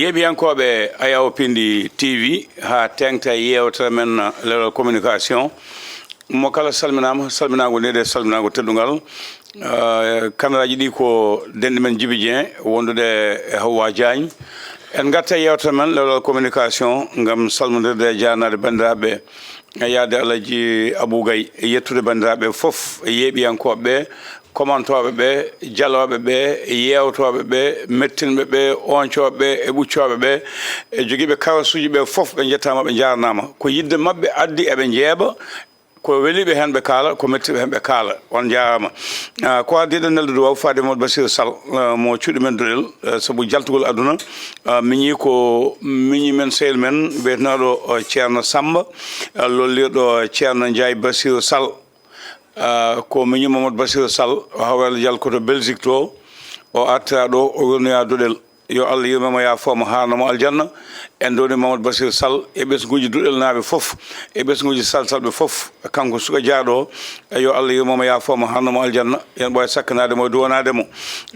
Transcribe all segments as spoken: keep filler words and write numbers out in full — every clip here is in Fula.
Yeeɓiyankooɓe Ayaw Pindi T V, haa teeŋta e yeewtere men, Leral Communication, mo kala salminaama, salminaango nde salminaango teddungal. Ah, kameraaji ɗi ko denɗi men Jibi Dieng, wondude e Hawwa Diagne. En ngarta e yeewtere men, Leral Communication, ngam salmondirde e jaarnaade banndiraaɓe, e yaade Alaji Abou Gaye, e yettude banndiraaɓe fof, e yeeɓiyankooɓe ɓe, komantooɓe ɓe, jalooɓe ɓe, yeewtooɓe ɓe, mettinɓe ɓe, ooñcooɓe ɓe, e ɓuccooɓe ɓe, e jogiiɓe karasuuji ɓe fof, ɓe njettaama, ɓe njaarnaama. Ko yiɗde maɓɓe addi eɓe njeeɓa, ko weliiɓe heen ɓe kaala, ko mettiiɓe heen ɓe kaala. On njaaraama. Ah, ko addi eɗen nelda duwaaw faade Mamadou Bassirou Sall, ah, mo cuuɗi men duɗel, ah, sabu jaltugol aduna. Ah, miñi ko miñi men, sehil men, biyetenaaɗo, ah, Ceerno Samba, ah, lollirɗo Ceerno Ndiaye Bassirou Sall. Ah, ko miñi Mamadou Bassirou Sall, o hawral jal ko to Belgique to, o artira ɗo, o wirnoya duɗel. Yo Allah yurmo mo, yaafoo mo, haarno mo aljanna. En ndoni Mamadou Bassirou Sall e ɓesnguuji duɗelnaaɓe fof, e ɓesnguuji salsalɓe fof. Kanko suka jaaɗo o, e yo Allah yurmo mo, yaafoo mo, haarno mo aljanna. Yen ɓooya sakkanaade mo, duwanaade mo.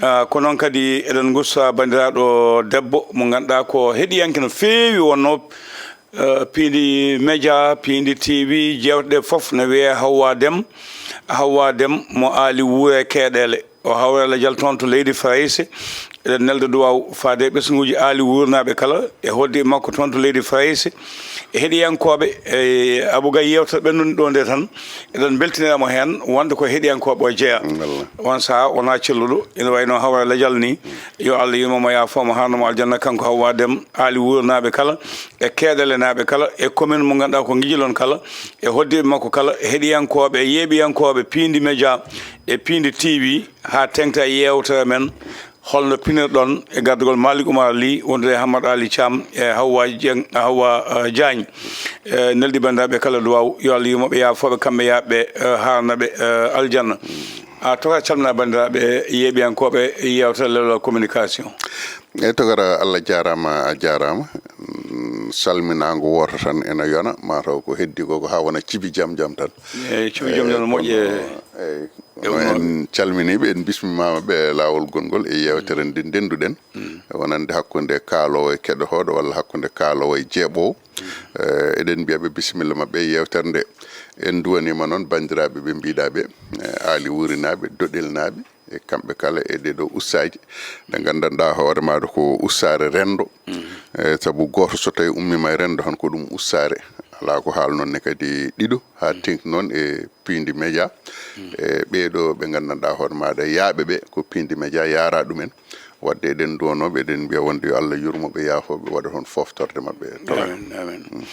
Ah, ko noon kadi eɗen ngusta banndiraaɗo debbo mo ngannduɗaa ko heɗiyanke no feewi wonnoo, eh, Piindi Média, Piindi T V, jeewte ɗe fof ne wiyee Hawwa Dem. Hawwa Dem mo Aali Wuur e Keeɗele. O hawral e jal toon to leydi Farayse. Eɗen nelda duwaaw faade e ɓesnguuji Aali Wuurnaaɓe kala, e hoɗdiiɓe makko toon to leydi Farayse, e heɗiyankooɓe, e Abou Gaye yeewtere ɓennunde ɗo nde tan. Eɗen mbeltinira mo heen, wonde ko heɗiyankooɓe o jeyaa. Wallaahi. On sahaa wonaa celluɗo, ina wayi no Hawra Lajal ni. Yo Allah yurmo mo, yaafoo mo, haarno mo aljanna, kanko Hawwa Dem, Aali Wuurnaaɓe kala, e Keeɗelenaaɓe kala, e commune mo ngannduɗaa ko Ngijilon kala, e hoɗdiiɓe makko kala, e heɗiyankooɓe, e yeeɓiyankooɓe Piindi Média e Piindi T V, haa teeŋta e yeewtere men, holno pinirɗon e gardugol Malick Oumar Ly, wondude e Hammat Ali Thiam e Hawwa Dieng, Hawwa, eh, Diagne. Eh, neldi banndiraaɓe kala duwaaw, yo Allah yurmo ɓe, yaafoo ɓe, kamɓe yaaɓe, eh, haarna ɓe, eh, aljanna. A toka calmina banndiraaɓe yeeɓiyankooɓe yeewtere Leral Communication. Eyi, tokara, Allah jaaraama, a jaaraama. Mm, salminaango wooto tan ena yona, mataw ko heddi ko, ko haa wona cibi jam jam tan. Eyi, cibi jam jam no moƴƴi. Eyi, kono, eyi, no en calminii ɓe, en bismimaama ɓe e laawol gonngol e yeewtere nde ndennduɗen. Mm. Wonande hakkunde kaaloowo e keɗotooɗo walla hakkunde kaaloowo e jeeɓoowo. Mm. Eh, eɗen mbiya ɓe bisimilla maɓɓe e yeewtere nde. En nduwaniima noon banndiraaɓe ɓe mbiɗaa ɓe, eh, Aali Wuurinaaɓe, Doɗelnaaɓe, e kamɓe kala e ɗee ɗoo ustaaji ɗe nganndanɗaa hoore maaɗa ko ustaare renndo. Mm. Eh, sabu gooto so tawii ummiima e renndo tan ko ɗum ustaare. Alaa ko haalnoo ne kadi ɗiɗo, haa, mm, teeŋti noon e Piindi Média. Mm. E ɓee ɗoo ɓe nganndanɗaa hoore maaɗa yaaɓe ɓe ko Piindi Média yaaraa ɗumen. Waɗde eɗen nduwanoo ɓe, eɗen mbiya wonde yo Allah yurmo ɓe, yaafoo ɓe, waɗa toon fooftorde maɓɓe. Toka. Amin, amin. Mm.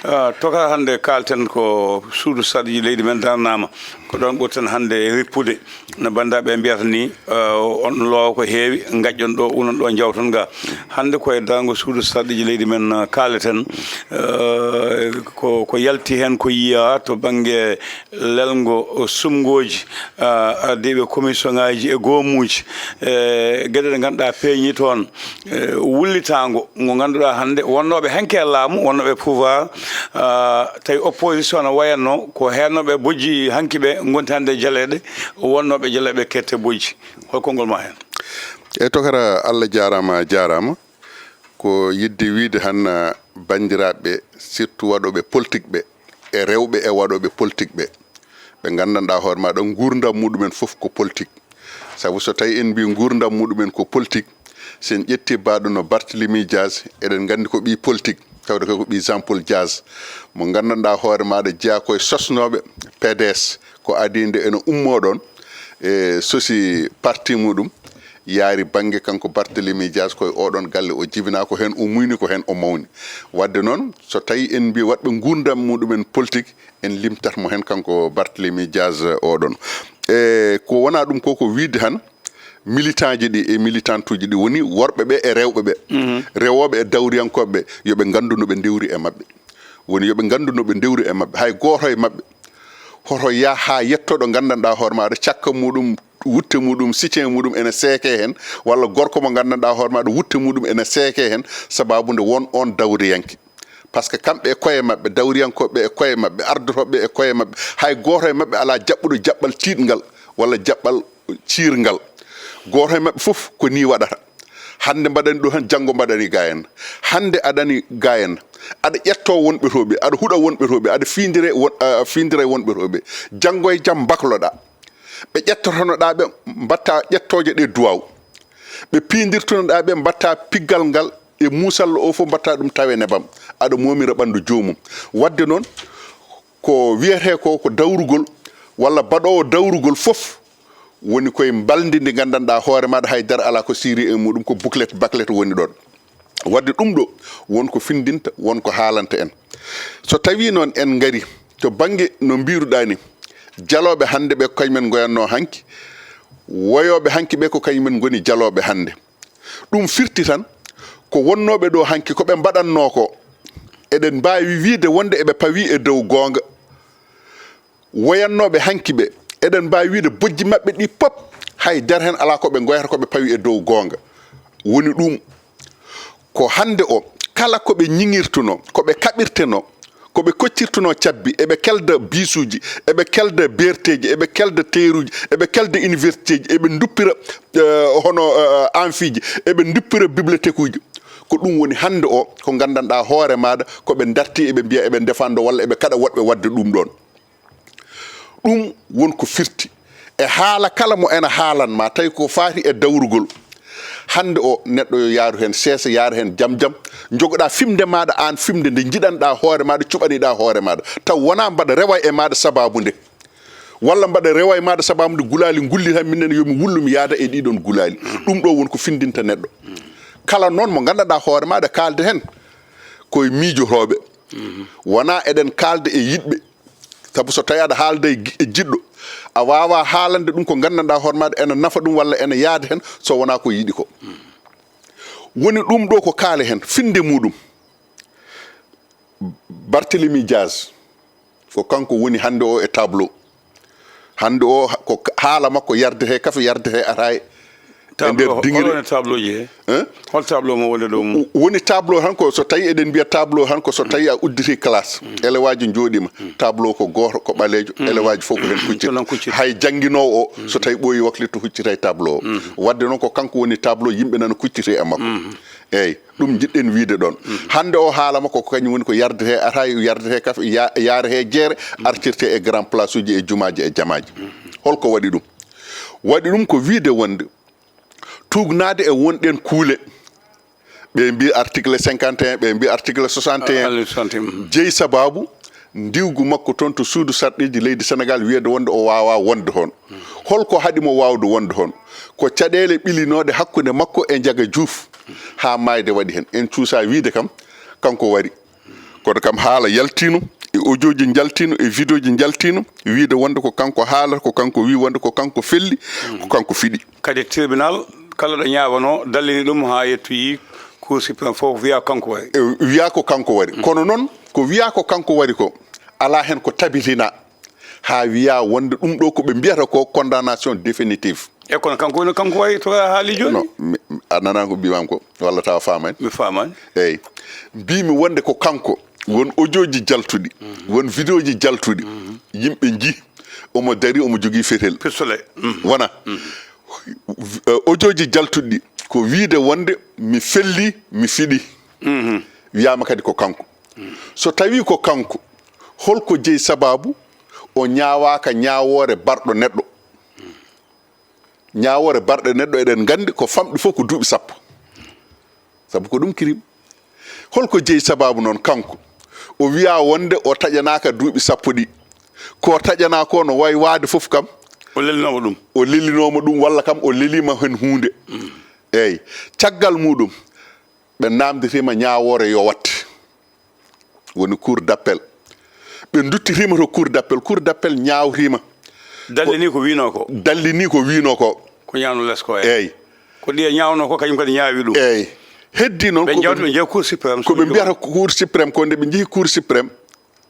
Ah, toka, hannde kaalten ko suudu sarɗiiji leydi men darnaama. Ko ɗoon ɓurten hannde rippude. No banndiraaɓe mbiyata ni, eh, on loowa ko heewi, ngaƴƴon ɗo, unon ɗo, njawton ga. Hannde ko e darngo suudu sarɗiiji leydi men, eh, kaaleten. Eh, ko, ko yalti heen ko yiyaa to bannge lelngo sumngooji, eh, ardiiɓe commission ŋaaji e goomuuji, eh, geɗe ɗe ngannduɗaa peeñi toon, eh, wullitaango ngo ngannduɗaa hannde wonnooɓe hanki e laamu, wonnooɓe pouvoir, ah, tawi opposition no wayatnoo ko heednooɓe bojji hanki ɓe ngonti hannde jaleeɗe, wonnooɓe jaleeɓe kette bojji. Hol konngol ma heen? E tokara, Allah jaaraama, a jaaraama. Ko yiɗde wiyde tan, ah, banndiraaɓe, surtout waɗooɓe politique ɓe, e rewɓe e waɗooɓe politique ɓe, ɓe nganndanɗaa hoore maaɗa nguurndam muɗumen fof ko politique. Sabu so tawii en mbii nguurndam muɗumen ko politique, so en ƴettii baɗɗo no Barthélemy Dias, eɗen nganndi ko ɓii politique, tawde ko ɓii Jean Paul Dias, mo nganndanɗaa hoore maaɗa jeyaa ko e sosnooɓe P D S, ko adii nde ene ummoo ɗoon, e sosi parti muɗum, yaari bannge kanko Barthélemy Dias, ko e oɗon galle o jibinaa, ko heen o muyni, ko heen o mawni. Waɗde noon, so tawii en mbii waɗɓe nguurndam muɗumen politique, en limtat mo heen kanko Barthélemy Dias oɗon. E ko wonaa ɗum ko, ko wiyde tan, militant ji ɗi e militantuuji ɗi woni worɓe ɓe e rewɓe ɓe. Mhm. Rewooɓe e dawriyankooɓe ɓe, yo ɓe nganndu no ɓe ndewri e maɓɓe. Woni yo ɓe nganndu no ɓe ndewri e maɓɓe. Hay gooto e maɓɓe hoto yah haa yetto ɗo nganndanɗaa hoore maaɗa cakka muɗum, wutte muɗum, soutien muɗum ene seekee heen, walla gorko mo nganndanɗaa hoore maaɗa wutte muɗum ene seekee heen, sabaabu nde won oon dawriyanke. Par ce que kamɓe e koye maɓɓe, dawriyankooɓe e koye maɓɓe, ardotooɓe e koye maɓɓe, hay gooto e maɓɓe alaa jaɓɓuɗo jaɓɓal tiiɗngal walla jaɓɓal ciirngal. Gooto e maɓɓe fof ko nii waɗata. Hannde mbaɗani ɗo heen, janngo mbaɗani ga en. Hannde aɗani ga en, aɗa ƴetto wonɓe toɓe, aɗa huɗa wonɓe toɓe, aɗa fiindire won-, a, fiindira e wonɓe toɓe. Janngo e jam mbakloɗa. Ɓe ƴettotonoɗa ɓe, mbatta ƴettooje ɗe duwaw. Ɓe piindirtunoɗa ɓe, mbatta piggal ngal e muusalla o fof, mbatta ɗum tawe nebam. Aɗa moomira ɓanndu joomum. Waɗde noon, ko wiyetee ko, ko dawrugol, walla baɗoowo dawrugol fof, woni koye mbalndi ndi nganndanɗaa hoore maaɗa hay dara alaa ko siiri e muɗum, ko buklet baklet woni ɗoon. Waɗde ɗum ɗo, won ko findinta, won ko haalanta en. So tawii noon en ngari to bannge no mbiiruɗaa ni, jalooɓe hannde ɓe ko kañumen ngoyatnoo hanki, woyooɓe hanki ɓe ko kañumen ngoni jalooɓe hannde. Ɗum firti tan ko wonnooɓe ɗo hanki ko ɓe mbaɗatnoo ko, eɗen mbaawi wiyde wonde eɓe pawii e dow goonga. Woyatnooɓe hanki ɓe, eɗen mbaawi wiyde bojji maɓɓe ɗi pop, hay dara heen alaa ko ɓe ngoyata ko ɓe pawi e dow goonga. Woni ɗum ko hannde o, kala ko ɓe ñiŋirtunoo, ko ɓe kaɓirtenoo, ko ɓe koccirtunoo cabbi, eɓe kelda biisuuji, eɓe kelda beerteeji, eɓe kelda teeruuji, eɓe kelda universitéeji, eɓe nduppira, eh, hono, eh, amfiiji, eɓe nduppira bibliotekuuji. Ko ɗum woni hannde o, ko nganndanɗaa hoore maaɗa, ko ɓe ndarti eɓe mbiya eɓe ndefando walla eɓe kaɗa woɗɓe waɗde ɗum ɗoon. Ɗum won ko firti e haala kala mo ena haalan ma, tawi ko faati e dawrugol. Hannde o, neɗɗo yo yaaru heen seesa, yaara heen jam jam, njogoɗaa fimde maaɗa aan, fimde nde njiɗanɗaa hoore maaɗa, cuɓaniɗaa hoore maaɗa, taw wonaa mbaɗa rewa e maaɗa sabaabu nde, walla mbaɗa rewa e maaɗa sabaabu nde gulaali ngulli tan, minen yo mi wullu mi yaada e ɗiɗon gulaali. Ɗum ɗo won ko findinta neɗɗo. Kala noon mo nganndanɗaa hoore maaɗa kaalde heen koye miijotooɓe, wonaa eɗen kaalda e yiɗɓe. Sabu so tawii aɗa haalda e gi-, e jiɗɗo, a waawaa haalande ɗum ko nganndanɗaa hoore maaɗa ena nafa ɗum walla ena yaada heen so wonaa ko yiɗi ko. Woni ɗum ɗo ko kaale heen, finde muɗum. Barthélemy Dias, ko kanko woni hannde o e tableau. Hannde o ha-, ko ka-, haala makko yardete kafe, yardete ataaya. E nder Tableau, diŋire. Hol woni tableau ji he? Hein? Hol tableau mo woni ɗo mum? Woni tableau tan ko so tawi eɗen mbiya tableau tan ko so tawi a udditi classe. Élève aji njooɗima. Tableau ko gooto, ko ɓaleejo. Élève aji fof ko heen kucciti. Ko noon kucciti. Hay jannginoowo o, so tawi ɓooyi waklitto huccita e tableau o. Waɗde noon ko kanko woni tableau, yimɓe nana kucciti e makko. Eeyi, ɗum njiɗɗen wiyde ɗoon. Hannde o haala makko ko kañum woni ko yardete ataaya, yardete kafe, ya-, yaarete jeere, artirte e grand place uji, e jumaaji, e jamaaji. Holko waɗi ɗum? Waɗi ɗum ko wiyde wonde tuugnaade e wonɗen kuule. Ɓe mbi article cinquante et un, ɓe mbi article soixante et un. Article soixante et un, mhm. Jeyi sababu ndiwgu makko toon to suudu sarɗiiji leydi Senegaal, wiyde wonde o waawaa wonde toon. Holko haɗi mo waawde wonde toon? Ko caɗeele ɓilinooɗe hakkunde makko e Njaga Juuf, haa maayde waɗi heen. En cuusaa wiyde kam, kanko wari. Kono kam haala yaltiino, e audio ji njaltiino, e video ji njaltiino, wiyde wonde ko kanko haalata, ko kanko wi wonde ko kanko felli, ko kanko fiɗi. Kadi tribunal, kala ɗo ñaawanoo, dallini ɗum haa yettoyi Cour suprême fof, wiya ko kanko wari. E, wiya ko kanko wari. Kono noon, ko wiya ko kanko wari ko, alaa heen ko tabitina haa wiya wonde ɗum ɗo ko ɓe mbiyata ko condamnation définitive. E kono kanko woni, kanko wayi to haali jooni? Non, mi, a nanaa ko mbimam ko, walla tawa faamani? Mi faamani. Eeyi. Mbimi wonde ko kanko, won audio ji jaltuɗi, won video ji jaltuɗi, yimɓe nji, omo dari, omo jogii fetel. Pistolet. Wona. Eh, audio ji jaltuɗi ɗi, ko wiide wonde mi felli, mi fiɗi. Wiyaama kadi ko kanko. So tawii ko kanko, holko jeyi sababu o ñaawaaka ñaawoore barɗo neɗɗo? Ñaawoore barɗe neɗɗo, eɗen nganndi ko famɗi fof ko duuɓi sappo. Sabu ko ɗum crime. Holko jeyi sababu noon kanko? O wiya wonde o taƴanaaka duuɓi sappo ɗi. Ko taƴanaa ko no wayi waade fof kam. O lelinooma ɗum. O lelinooma ɗum walla kam o leliima heen huunde. Eeyi. Caggal muɗum, ɓe naamnditima ñaawoore yo waɗ. Woni cour d'appel. Ɓe nduttitima to cour d'appel. Cour d'appel ñaawtima. Dalli ni ko wiino ko. Dalli ni ko wiino ko. Ko ñaawno les ko, eeyi. Eeyi. Ko ɗi e ñaawno ko, kañum kadi ñaawi ɗum. Eeyi. Heddi noon ɓe ko njawti, ɓe njehi cour suprême, ko ɓe mbiyata cour suprême ko, nde ɓe njehi cour suprême,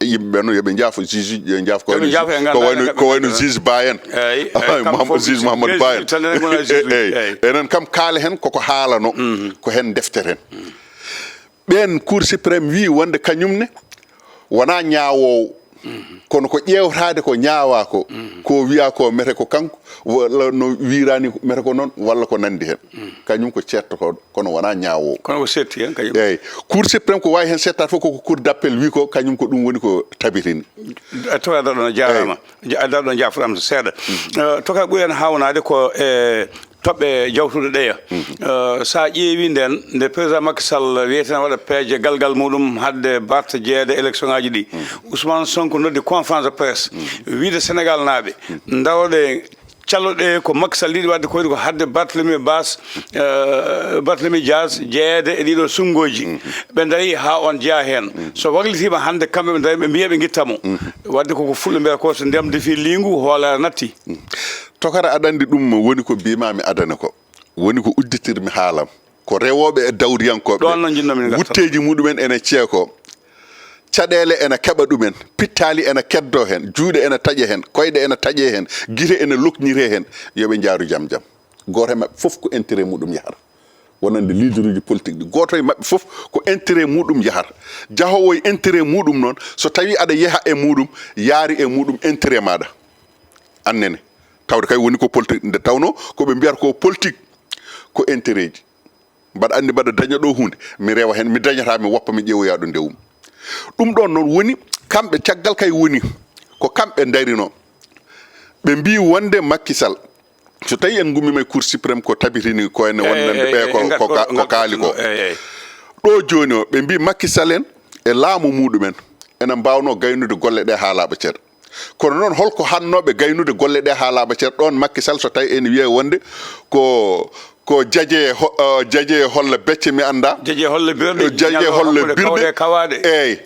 e yimɓe ɓe noon yo ɓe njaafo juge, yo njaafo ko wayno, ko wayno juge Ba en. Eeyi, eeyi, Mahamad-, juge Mahamadou Ba en. Eeyi. Enen kam kaale heen koko haalano, ko heen ndefter heen. Ɓeen Cour suprême wii wonde kañum ne wonaa ñaawoowo, Kono ko ƴeewtaade ko ñaawaa ko, ko wiyaa ko mete ko kanko, walla no wiiraani mete ko noon, walla ko nanndi heen. Kañum ko ceertotooɗo, kono wonaa ñaawoowo. Kono ko seetti heen kañum. Eeyi. Cour suprême ko waawi heen seettaade fof, koko Cour d'appel wi ko, kañum ko ɗum woni ko tabitini. Toka daɗo no jaaraama. Eeyi. Ja-, daɗo no jaafuɗam seeɗa. Eh, toka ɓuri en haawnaade ko e toɓɓe jawtuɗe ɗeya. Eh, so a ƴeewi nden, nde président Macky Sall wiyeten waɗa peeje galgal muɗum hadde Barth jeeyede élection ngaji ɗi. Ousmane Sonko noddi conférence de presse. Wiide Sénégal naaɓe, ndaroɗe, calloɗe ko Macky Sall yiɗi waɗde ko woni ko hadde Barthélemy Bass, eh, Barthélemy Diaz jeeyede e ɗiɗo sunngoji. Ɓe ndaari ha on jeeya heen. So waklitiima hannde kamɓe ɓe ndaari ɓe mbiya ɓe ngitta mo. Waɗde koko fulɓe mbiyata ko so ndiyam defi liingu, hoolaare natti. Tokara, aɗa anndi ɗum woni ko mbimami adana ko. Woni ko udditirmi haalam. Ko rewooɓe e dawriyankooɓe. Ɗoon no njiɗnomi min ngarta. Wutteeji muɗumen ene ceeko. Caɗeele ene keɓa ɗumen. Pittaali ene keddo heen. Juuɗe ene taƴe heen. Koyɗe ene taƴe heen. Gite ene lokñire heen. Yo ɓe njaaru jam jam. Gooto e maɓɓe fof ko intérêt muɗum yahata. Wonande leaderuji politique ɗi. Gooto e maɓɓe fof ko intérêt muɗum yahata. Jahoowo e intérêt muɗum noon, so tawi aɗa yeha e muɗum, yaari e muɗum intérêt maɗa. Annene. Tawde kay woni ko politique. Nde tawno ko ɓe mbiyata ko politique, ko intérêt ji. Mbaɗa anndi mbaɗa daña ɗo hunde, mi rewa heen, mi dañata, mi woppa, mi ƴeewoya ɗo ndewmi. Ɗum ɗon noon woni kamɓe caggal kay woni ko kamɓe ndarino. Ɓe mbi wonde Macky Sall, so tawi en ngummiima e Cour suprême ko tabitini ko ene wonande ɓe ko, ko ka-, ko kaali ko. Ɗo jooni o, ɓe mbi Macky Sall en e laamu muɗumen ene mbawno gaynude golle ɗe haa laaɓa cer. Kono noon, holko hannooɓe gaynude golle ɗe haa laaɓa cer? Ɗoon Macky Sall, so tawi ene wiyee wonde ko, ko jaje ho-, eh, jaje holla becce, mi annda. Jaje holla birɗe, jaje holla birɗe. Eeyi.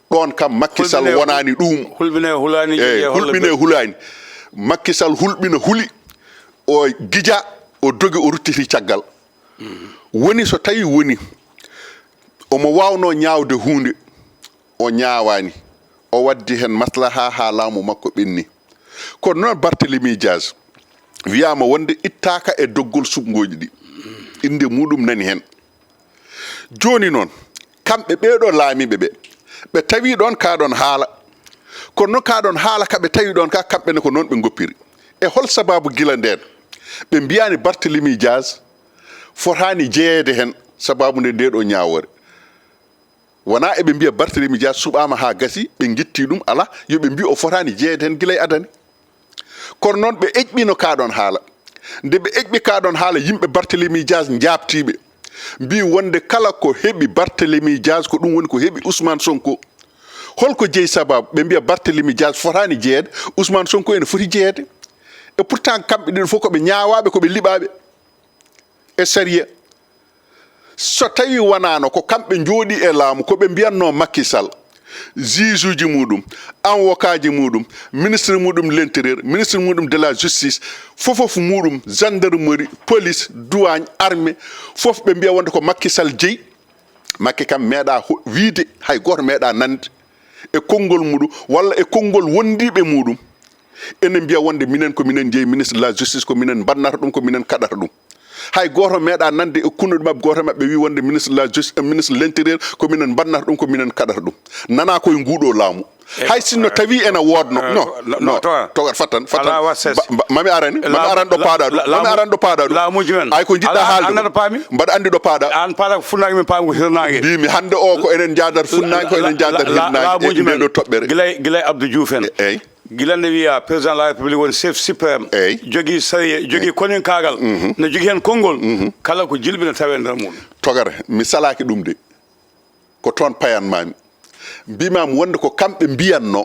Ɗoon kam Macky Sall wonaani ɗum. Hulɓine hulaani, eeyi, jaje holla hulɓine hulaani. Macky Sall hulɓina huli, o gija, o dogi, o ruttiti caggal. Woni so tawi woni omo waawno ñaawde huunde, o ñaawaani, o waddi heen maslaha haa laamu makko ɓenni. Kono noon Barthélemy Dias wiyaama wonde ittaaka e doggol suɓngooji ɗi. Innde muɗum nani heen. Jooni noon, kamɓe ɓee ɗoo laamiiɓe ɓe, ɓe tawi ɗoon kaa ɗoon haala. Kono noon kaa ɗoon haala ka ɓe tawi ɗoon kaa, kamɓe ne ko noon ɓe ngoppiri. E hol sabaabu gila ndeen ɓe mbiyaani Barthélemy Dias fotaani jeyeede heen sabaabu nde ndee ɗoo ñaawoore? Wonaa eɓe mbiya Barthélemy Dias suɓaama haa gasi, ɓe ngitti ɗum, alaa, yo ɓe mbiyu o fotaani jeyeede heen gila e adane. Kono noon ɓe eƴɓino kaa ɗoon haala. Nde ɓe eƴɓi kaa ɗoon haala, yimɓe Barthélemy Dias njaabtiiɓe mbii wonde kala ko heɓi Barthélemy Dias, ko ɗum woni ko heɓi Ousmane Sonko. Holko jeyi sabaabu? Ɓe mbiya Barthélemy Dias fotaani jeyeede, Ousmane Sonko ene foti jeyeede. E pourtant kamɓe ɗiɗo fof ko ɓe ñaawaaɓe, ko ɓe liɓaaɓe e sariya. So tawi wonaano ko kamɓe njooɗi e laamu, ko ɓe mbiyatno Macky Sall, juge uji muɗum, avocat ji muɗum, ministre muɗum l'intérieur, ministre muɗum de la justice, fofof muɗum, gendarmerie, police, douane, armée, fof ɓe mbiya wonde ko Macky Sall jeyi. Macky kam meeɗa ho-, wiide, hay gooto meeɗa nande e konngol muɗum walla e konngol wondiiɓe muɗum. Ene mbiya wonde minen ko minen jeyi, ministre de la justice ko minen mbannata ɗum, ko minen kaɗata ɗum. Hay gooto meeɗa nande e kunnuɗe maɓɓe, gooto maɓɓe wi wonde ministre de la justice, eh, ministre de l'intérieur ko minen mbannata ɗum, ko minen kaɗata ɗum. Nana koye nguɗo laamu. Eh, hay sinno eh, tawi ene woodno. Eh, non, non, non, non, to-, togar fattan, fattan. Ala waɗ ses. Ba-, ba-, mami arani, mami aran ɗo paaɗa ɗum. Mami aran ɗo paaɗa ɗum. Laamuji men. Ay ko jiɗɗa haalde. An aɗa paami? Mbaɗa anndi ɗo paaɗa. An paala ko funnaange, min paami ko hirnaange. Mbimi hannde o ko enen njaadata funnaange, ko enen njaadata hirnaange e nde ɗo toɓɓere. Gila, gila Abdou Diouf en. E-, eyyi. Gila nde wiya président de la république woni chef suprême. Eyyi. Jogii sariya, jogii koninkaagal. Mhm. Ne jogii heen konngol. Mhm. Kala ko jilɓi ne tawe nder muɗum. Togar, mi salaaki ɗum de. Ko toon payanmaami. Mbimami wonde ko kamɓe mbiyatno.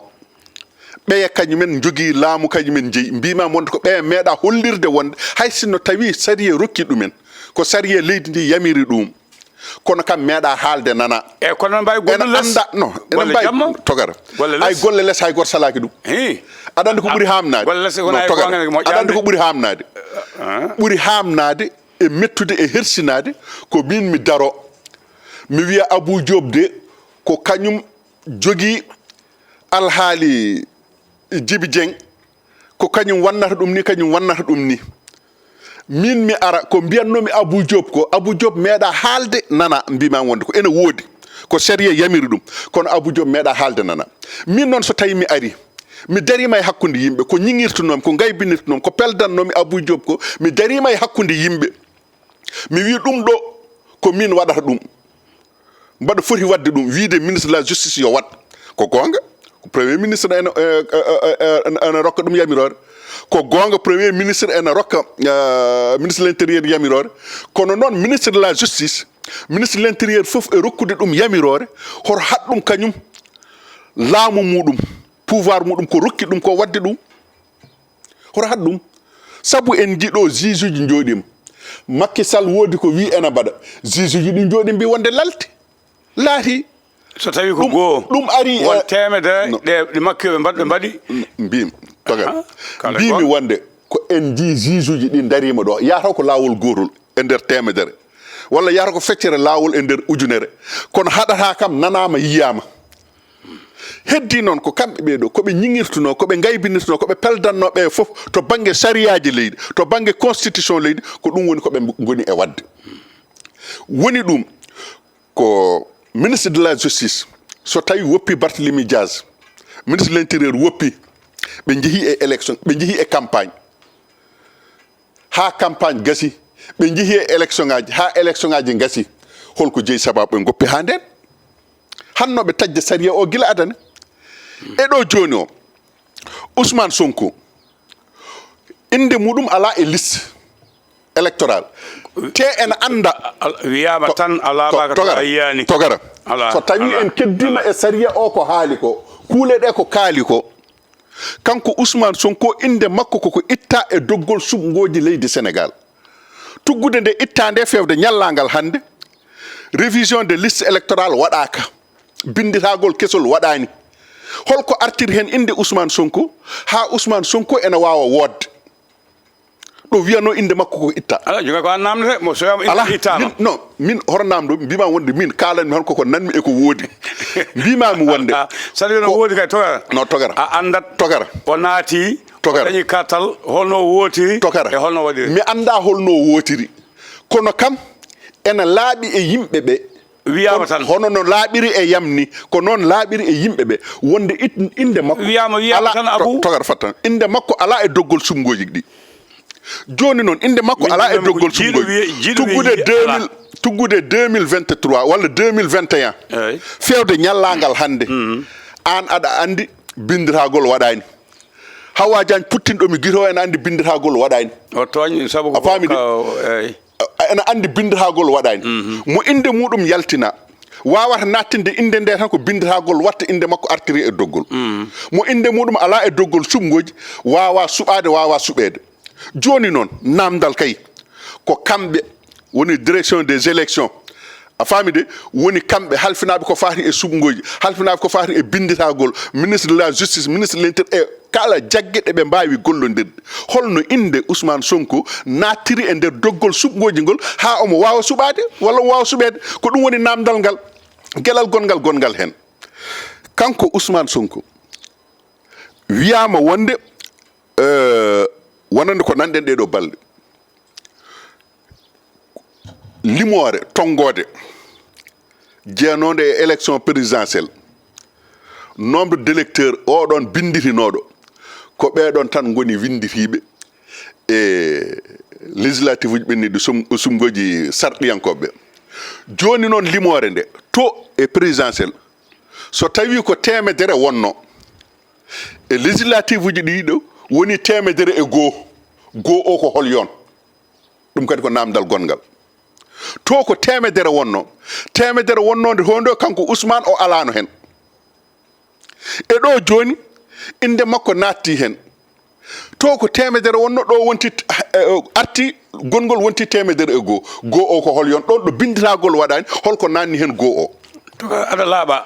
Ɓeya kañumen njogii laamu, kañumen jeyi. Mbimami wonde ko ɓeya meeɗa hollirde wonde hay sinno tawi sariya rokki ɗumen. Ko sariya leydi ndi yamiri ɗum. Kono kam meeɗa haalde nana. E kono mbawi golle les. Ena annda, no, ena mbawi togara. Golle les. Ay golle les hay goto salaaki ɗum. Hi. Aɗa anndi ko ɓuri haamnaade. Golle les wona e togara. Aɗa anndi ko ɓuri haamnaade. Ah. Ɓuri haamnaade e mettude e hersinaade ko min mi daro. Mi wiya Abou Diop de ko kañum jogii alhaali Djiby Dieng. Ko kañum wannata ɗum ni, kañum wannata ɗum ni. Min mi ara, ko mbiyatnomi Abou Diop ko, Abou Diop meeɗa haalde, nana, mbima wonde ko ene woodi. Ko sariya yamiri ɗum. Kono Abou Diop meeɗa haalde nana. Min noon, so tawi mi ari, mi dariima e hakkunde yimɓe, ko ñiŋirtunoomi, ko ngaybinirtunoomi, ko peldannoomi Abou Diop ko, mi dariima e hakkunde yimɓe. Mi wi ɗum ɗo, ko min waɗata ɗum. Mbaɗa foti waɗde ɗum, wiide ministre de la justice yo waɗ. Ko goonga, ko premier ministre ena, eh, eh, eh, eh, ena, ena rokka ɗum yamiroore. Ko goonga, premier ministre ena rokka, eh, ministre de l'intérieur yamiroore. Kono noon, ministre de la justice, ministre de l'intérieur fof e rokkude ɗum yamiroore, hoto haɗ ɗum kañum laamu muɗum, pouvoir muɗum ko rokki ɗum ko waɗde ɗum. Hoto haɗ ɗum. Sabu en njiɗo juge uji njooɗiima. Macky Sall woodi ko wi ena mbaɗa. Juge uji ɗi njooɗi mbi wonde lalti. Laati. So tawi ko ɗum, goo, ɗum ari, won eh, teemedere no. Ɗe, ɗe Macky ɓe mbaɗ-, ɓe mbaɗi. Mbiimi, togal. Aha, kala mbiimi goonga. Wonde ko en njii juge uji ɗi ndariima ɗo. Yahata ko laawol gootol e nder teemedere. Walla yahata ko feccere laawol e nder ujunere. Kono haɗata kam nanaama, yiyaama. Heddi noon ko kamɓe ɓee ɗo, ko ɓe ñiŋirtunoo, ko ɓe ngaybinirtunoo, ko ɓe peldannoo ɓe fof to bannge sariyaaji leydi, to bannge constitution leydi, ko ɗum woni ko ɓe ngoni e waɗde. Woni ɗum ko ministre de la justice, so tawi woppi Barthélémy Dias, ministre de l'intérieur woppi, ɓe njehi e élection, ɓe njehi e campagne. Haa campagne gasi, ɓe njehi e élection ngaji, haa élection ngaji ngasi. Holko jeyi sababu ɓe ngoppi haa nden? Hanno ɓe tajja sariya o gila adana. E ɗo jooni o, Ousmane Sonko, innde muɗum alaa e liste électorale. Te ena annda. Al-, wiyaama to-, tan alaa to-, ma ka to togara, a yiyaani. Togara. Alaa, so tawi alaa. En keddima e sariya o ko haali ko, kuule ɗe ko kaali ko, kanko Ousmane Sonko, innde makko koko itta e doggol suɓngooji leydi Sénégal. Tuggude nde itta nde feewde ñallaangal hannde, révision de liste électorale waɗaaka, binnditagol kesol waɗaani. Holko artiri heen innde Ousmane Sonko, haa Ousmane Sonko ena waawa woodde? Ɗo wiyanoo innde makko ko itta. Alaa, joga ko an namdete, mo soyama itta, alaa, ittama. Min, non, min hoto namdo, mbima wonde min kalanmi hon koko nanmi e ko woodi. Mbimami wonde. Ah, saɗa wiyano ko woodi kay, togara. No, togara. A andat. Togara. O naati, togara. O dañi kartal, holno wootiri, togara. E holno waɗiri. Mi anda holno wootiri. Kono kam, ena laaɓi e yimɓe ɓe. Wiyaama tan. Hono no laaɓiri e yam ni, ko noon laaɓiri e yimɓe ɓe, wonde it-, innde makko. Wiyaama, wiyaama alaa tan, to-, Abou. Togara fattan. Innde makko alaa e doggol suɓngooji ɗi. Jooni noon, innde makko min alaa e doggol suɓngooji. Tuggude deux mille, tuggude deux mille vingt-trois walla deux mille vingt et un. Eey. Feewde ñallaangal hannde. Mhm. Aan aɗa anndi binndiragol waɗaani. Hawa Diagne puttinɗo mi gito ena anndi binndiragol waɗaani. O tooñ sabu ko. A faami de? Eey. Ena anndi binndiragol waɗaani. Mhm. Mo innde muɗum yaltina, waawata nattinde innde nde tan ko binndiragol watta innde makko artiri e doggol. Mhm. Mo innde muɗum alaa e doggol suɓngooji, waawa suɓaade, waawa suɓeede. Jooni noon, naamndal kay, ko kamɓe woni direction des élections. A faami de, woni kamɓe halfinaaɓe ko faati e suɓngooji, halfinaaɓe ko faati e binndiragol, ministre de la justice, ministre de l'intérieur, e kala jagge ɗe ɓe mbaawi gollondirde. Holno innde Ousmane Sonko nattiri e nder doggol suɓngooji ngol haa omo waawa suɓaade walla omo waawa suɓeede? Ko ɗum woni naamndal ngal, gelal gonngal, gonngal heen. Kanko Ousmane Sonko wiyaama wonde, eh, wonande ko nanɗen ɗee ɗoo balɗe. Limoore tonngoode jeyanode e élection présidentielle, nombre d'électeurs oɗon binnditinooɗo, ko ɓeɗon tan ngoni winnditiiɓe e législative uji ɓenniɗi sum-, sumngooji sarɗiyankooɓe. Jooni noon limoore nde, to e présidentielle, so tawi ko teemedere wonno, e législative uji ɗiɗo woni teemedere e goo, goo o ko hol yon? Ɗum kadi ko naamndal gonngal. To ko teemedere wonno, teemedere wonnoonde hondo kanko Ousmane o alaano heen. E ɗo jooni, innde makko naatti heen. To ko teemedere wonno, ɗo wonti, eh, arti, gonngol wonti teemedere e goo. Goo o ko hol yon? Ɗon ɗo binndiragol waɗaani, holko naanni heen goo o? To ka aɗa laaɓa.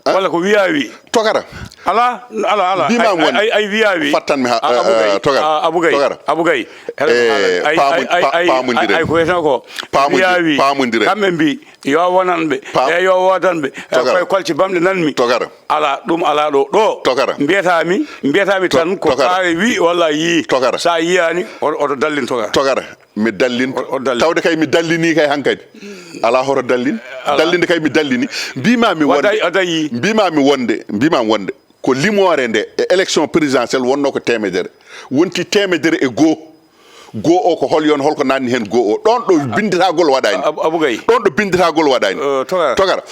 Ah? Walla ko wiyaa wi? Togara. Ala, ala, ala. Mbiimaami wonde. Ay, ay, ay, wiyaa wi. Fattan mi ha, a, Abou Gaye, eh, togara. A, Abou Gaye. Togara. Abou Gaye. Eh, ay, paamu-, ay, ay, pa-, ay, paamondiren. Ay, ay, ko wiyeteno ko. Paamondi-, wiyaa wi. Paamondiren. Kamɓe mbi, yo wonanɓe. Paam-, e yo woodanɓe. E togara. Koye kolce bamɗe nanmi. Togara. Ala, ɗum ala ɗo. Ɗo. Togara. Mbiyataami, mbiyataami to-, tan ko togara. Kaare wi walla yii. Togara. Sa yiyaani, o-, oto dallin togara. Togara. Mi dallin. O, o dallin. Tawde kay mi dallini kay hankadi. Alaa hoto dallin. Alaa. Dallinde kay mi dallini. Mbima mi wonde. Mbima mi wonde. Mbima mi wonde. Ko limoore nde e élection présidentielle wonno ko temedere. Wonti temedere e goo. Goo o ko hol yon, holko nanni heen goo o? Ɗoon ɗo binnditagol waɗaani. Abou Gaye. Ɗoon ɗo binnditagol waɗaani. Togara. Togara.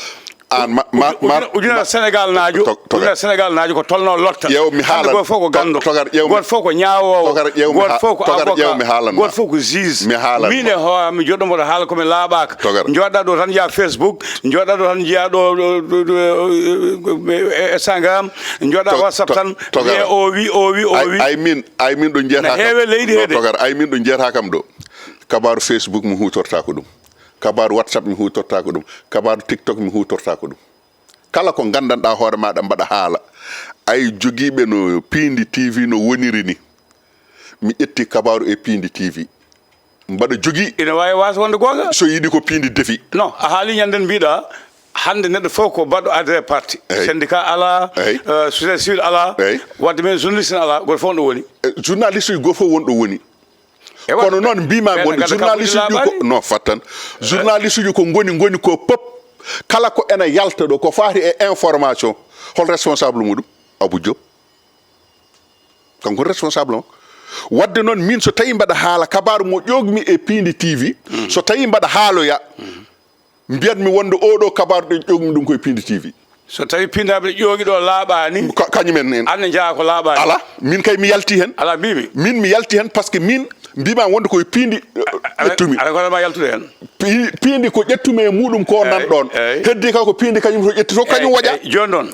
An ma ma ma ujunere Sénégal naajo. Ujunere Sénégal naajo ko tolno lotta. Ƴeew mi haalan. Gooto fof ko ganndo. Togara ƴeew. Gooto fof ko ñaawoowo. Togara ƴeew mi. Gooto fof ko avocat. Togara ƴeew mi haalan. Gooto fof ko juge. Mi haalan. Min e hoore mi joɗɗo mboɗo haala ko mi laaɓaaka. Togara. Jooɗa ɗo tan njiya Facebook, jooɗa ɗo tan njiya ɗo Instagram, jooɗa WhatsApp tan. Togara. Wiye o wi o wi o wi. Ay min, ay min ɗo jiyata kam. Heewe leydi heede. Togara, ay min ɗo jiyata kam ɗo. Kabaaru Facebook mi hutorta ko ɗum. Kabaaru WhatsApp mi hutortaako ɗum. Kabaaru TikTok mi hutortaako ɗum. Kala ko nganndanɗaa hoore maaɗa mbaɗa haala. Ay jogiiɓe no Piindi T V no woniri ni. Mi ƴetti kabaaru e Piindi T V. Mbaɗa jogii. Ina waawi waasa wonde goonga. So yiɗi ko Piindi defi. Non, a haali ñanden mbiɗa hannde neɗɗo fof ko baɗɗo adhéré parti. Syndicat alaa, société civile alaa. Wadde men journaliste ne alaa, gooto fof ɗo woni. Journaliste uji gooto fof won ɗo woni. Kono noon mbima wonde journaliste uji ko no fattan. Journaliste uji ko ngoni ngoni ko pop. Kala ko ena yalta ɗo ko faati e information, hol responsable muɗum? Abou Diop. Kanko responsable o. Wadde noon min so tawi mbaɗa haala kabaru mo ƴogmi e Piindi T V, so tawi mbaɗa haaloya, mbiyatmi wonde oɗo kabaru ɗe ƴogmi ɗum koye Piindi T V. So tawi pindaɓe ƴoogi ɗo laaɓaani. Kañumen en. Anne njaha ko laaɓaani. Ala, min kay mi yalti hen. Ala mbimi. Min mi yalti hen parce que min mbima wonde koye piindi ƴettumi. Ala ko ma yaltude hen. Piindi ko ƴettumi e muɗum ko nan ɗon. Heddi kay ko piindi kañum to ƴetti to kañum waɗa. Joni noon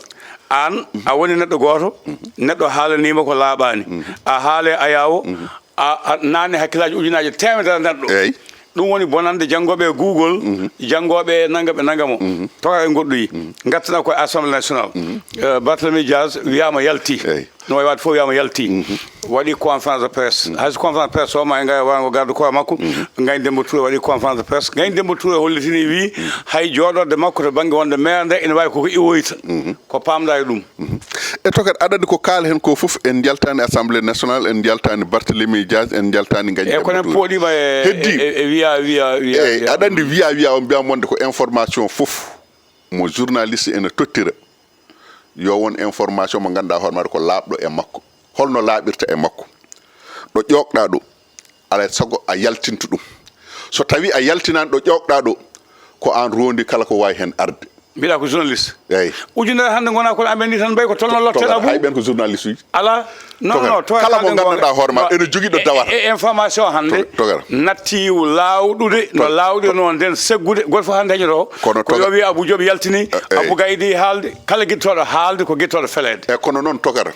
an a woni neɗɗo gooto, neɗɗo haalanima ko laaɓaani. A haale ayawo. A naane hakkillaaji ujunaaji teemedere neɗɗo. Ɗum woni bonande janngooɓe e Google, janngooɓe e nangam e nangam o. Toka e goɗɗoyi. Ngattana ko e Assemblée nationale. Barthélemy Diaz wiyama yalti. No wawi waade fof wiyama yalti. Waɗi conférence de presse. Hay so conférence de presse o ma e ngay warango garde corps makko. Ngagne Demba Touré waɗi conférence de presse. Ngagne Demba Touré hollitini wi hay jooɗorde makko to banggue wonde maire nde ene wawi koko iwoyta. Ko pamda e ɗum. E tokat aɗa andi ko kaala hen ko fof en jaltani Assemblée nationale, en jaltani Barthélemy Diaz, en jaltani Ngagne Demba Touré. E kono en pooɗima e heddi e wiya wiya wiya. Eyyi aɗa andi wiya wiya o mbiyam wonde ko information fof mo journaliste ene tottira. Yo won information mo ganduɗa hoore maɗa ko laaɓɗo e makko. Holno laaɓirta e makko? Ɗo ƴoogɗa ɗo alay sago a yaltinta ɗum. So tawi a yaltinani ɗo ƴoogɗa ɗo ko an rondi kala ko wawi hen arde. Mbiɗa ko journaliste. Eyyi. Ujunere hannde gona kono amen ni tan mbayi ko tolno lotten Abou. Hay ɓen ko journaliste uji. Ala. Non non to kala mo ganduɗa hoore ma ene jogui ɗo dawata. E information hannde natti lawɗude no lawɗude noon nden seggude goto fof hannde heñoto. Kono ko yo wi Abou Diop yaltini. Abou Gaydi haalde kala guittoɗo haalde ko guittoɗo feleede. E kono noon togara.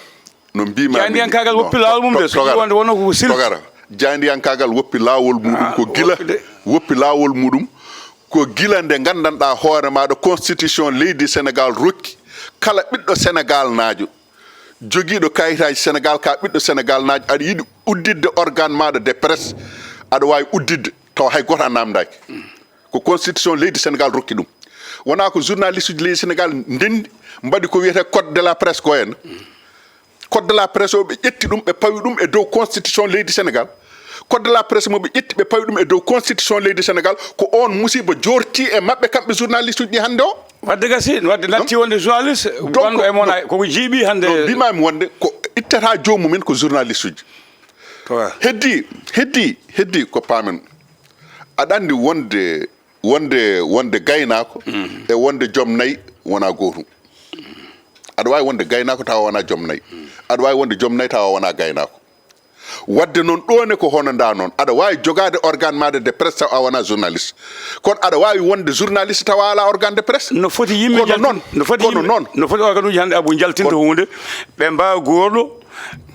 No mbima jayndiyankagal woppi lawol mum de so wonde wonno ko sir togara. Jayndiyankagal woppi lawol muɗum ko gila woppi lawol muɗum ko gila nde gandanɗa hoore maɗa constitution leydi Sénégal rokki kala ɓiɗɗo Sénégal naajo jogiiɗo kayitaji Sénégal ka ɓiɗɗo Sénégal naajo aɗa yiɗi udditde organe maɗa de presse aɗa wawi udditde taw hay goto a namdaki. Ko constitution leydi Sénégal rokki ɗum. Wona ko journaliste uji leydi Sénégal ndendi mbaɗi ko wiyete code de la presse ko en. Code de la presse o ɓe ƴetti ɗum ɓe pawi ɗum e dow constitution leydi Sénégal. Code de la presse mo ɓe ƴetti ɓe pawi ɗum e dow constitution leydi Sénégal ko on musiba jorti e maɓɓe kamɓe journaliste uji ɗi hannde o. Wadde gasi wadde natti wonde journaliste gonɗo e mon koko jiiɓi hannde. Mbimami wonde ko ittata jomumen ko journaliste uji. Heddi heddi heddi ko pamen. Aɗa andi wonde wonde wonde gaynako e wonde joom nayi wona gotum. Aɗa wawi wonde gaynako tawa wona joom nayi. Aɗa wawi wonde joom nayi tawa wona gaynako. Wadde noon ɗone ko hono nda noon aɗa wawi jogade organe maɗa de presse tawa a wona journaliste. Kono aɗa wawi wonde journaliste tawa ala organe de presse. No foti yimɓe kono noon no foti kono noon no foti organe uji hande Abou jaltinta hunde ɓe mbawa goto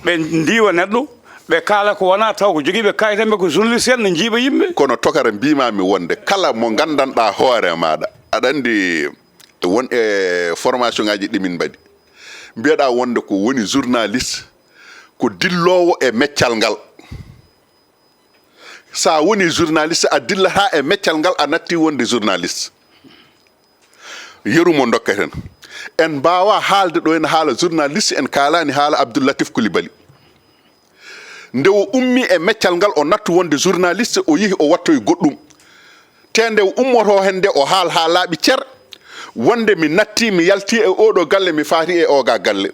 ɓe ndiwa neɗɗo. Ɓe kaala ko wona taw ko jogiiɓe kayitaɓe ko journaliste en no jiiɓa yimɓe. Kono tokara mbimami wonde kala mo gandanɗa hoore maɗa aɗa andi won e formation ngaji ɗi min mbaɗi mbiyaɗa wonde ko woni journaliste ko dillowo e meccal ngal. Sa woni journaliste a dillata e meccal ngal a natti wonde journaliste. Yeru mo dokketen en mbawa haalde ɗo ene haala journaliste en kalani haala Abdoul Latif Coulibaly. Nde o ummi e meccal ngal, o nattu wonde journaliste, o yehi o wattoyi goɗɗum. Te nde o ummoto hen nde, o haal haa laaɓi cer, wonde mi natti, mi yalti e oɗo galle, mi faati e oga galle.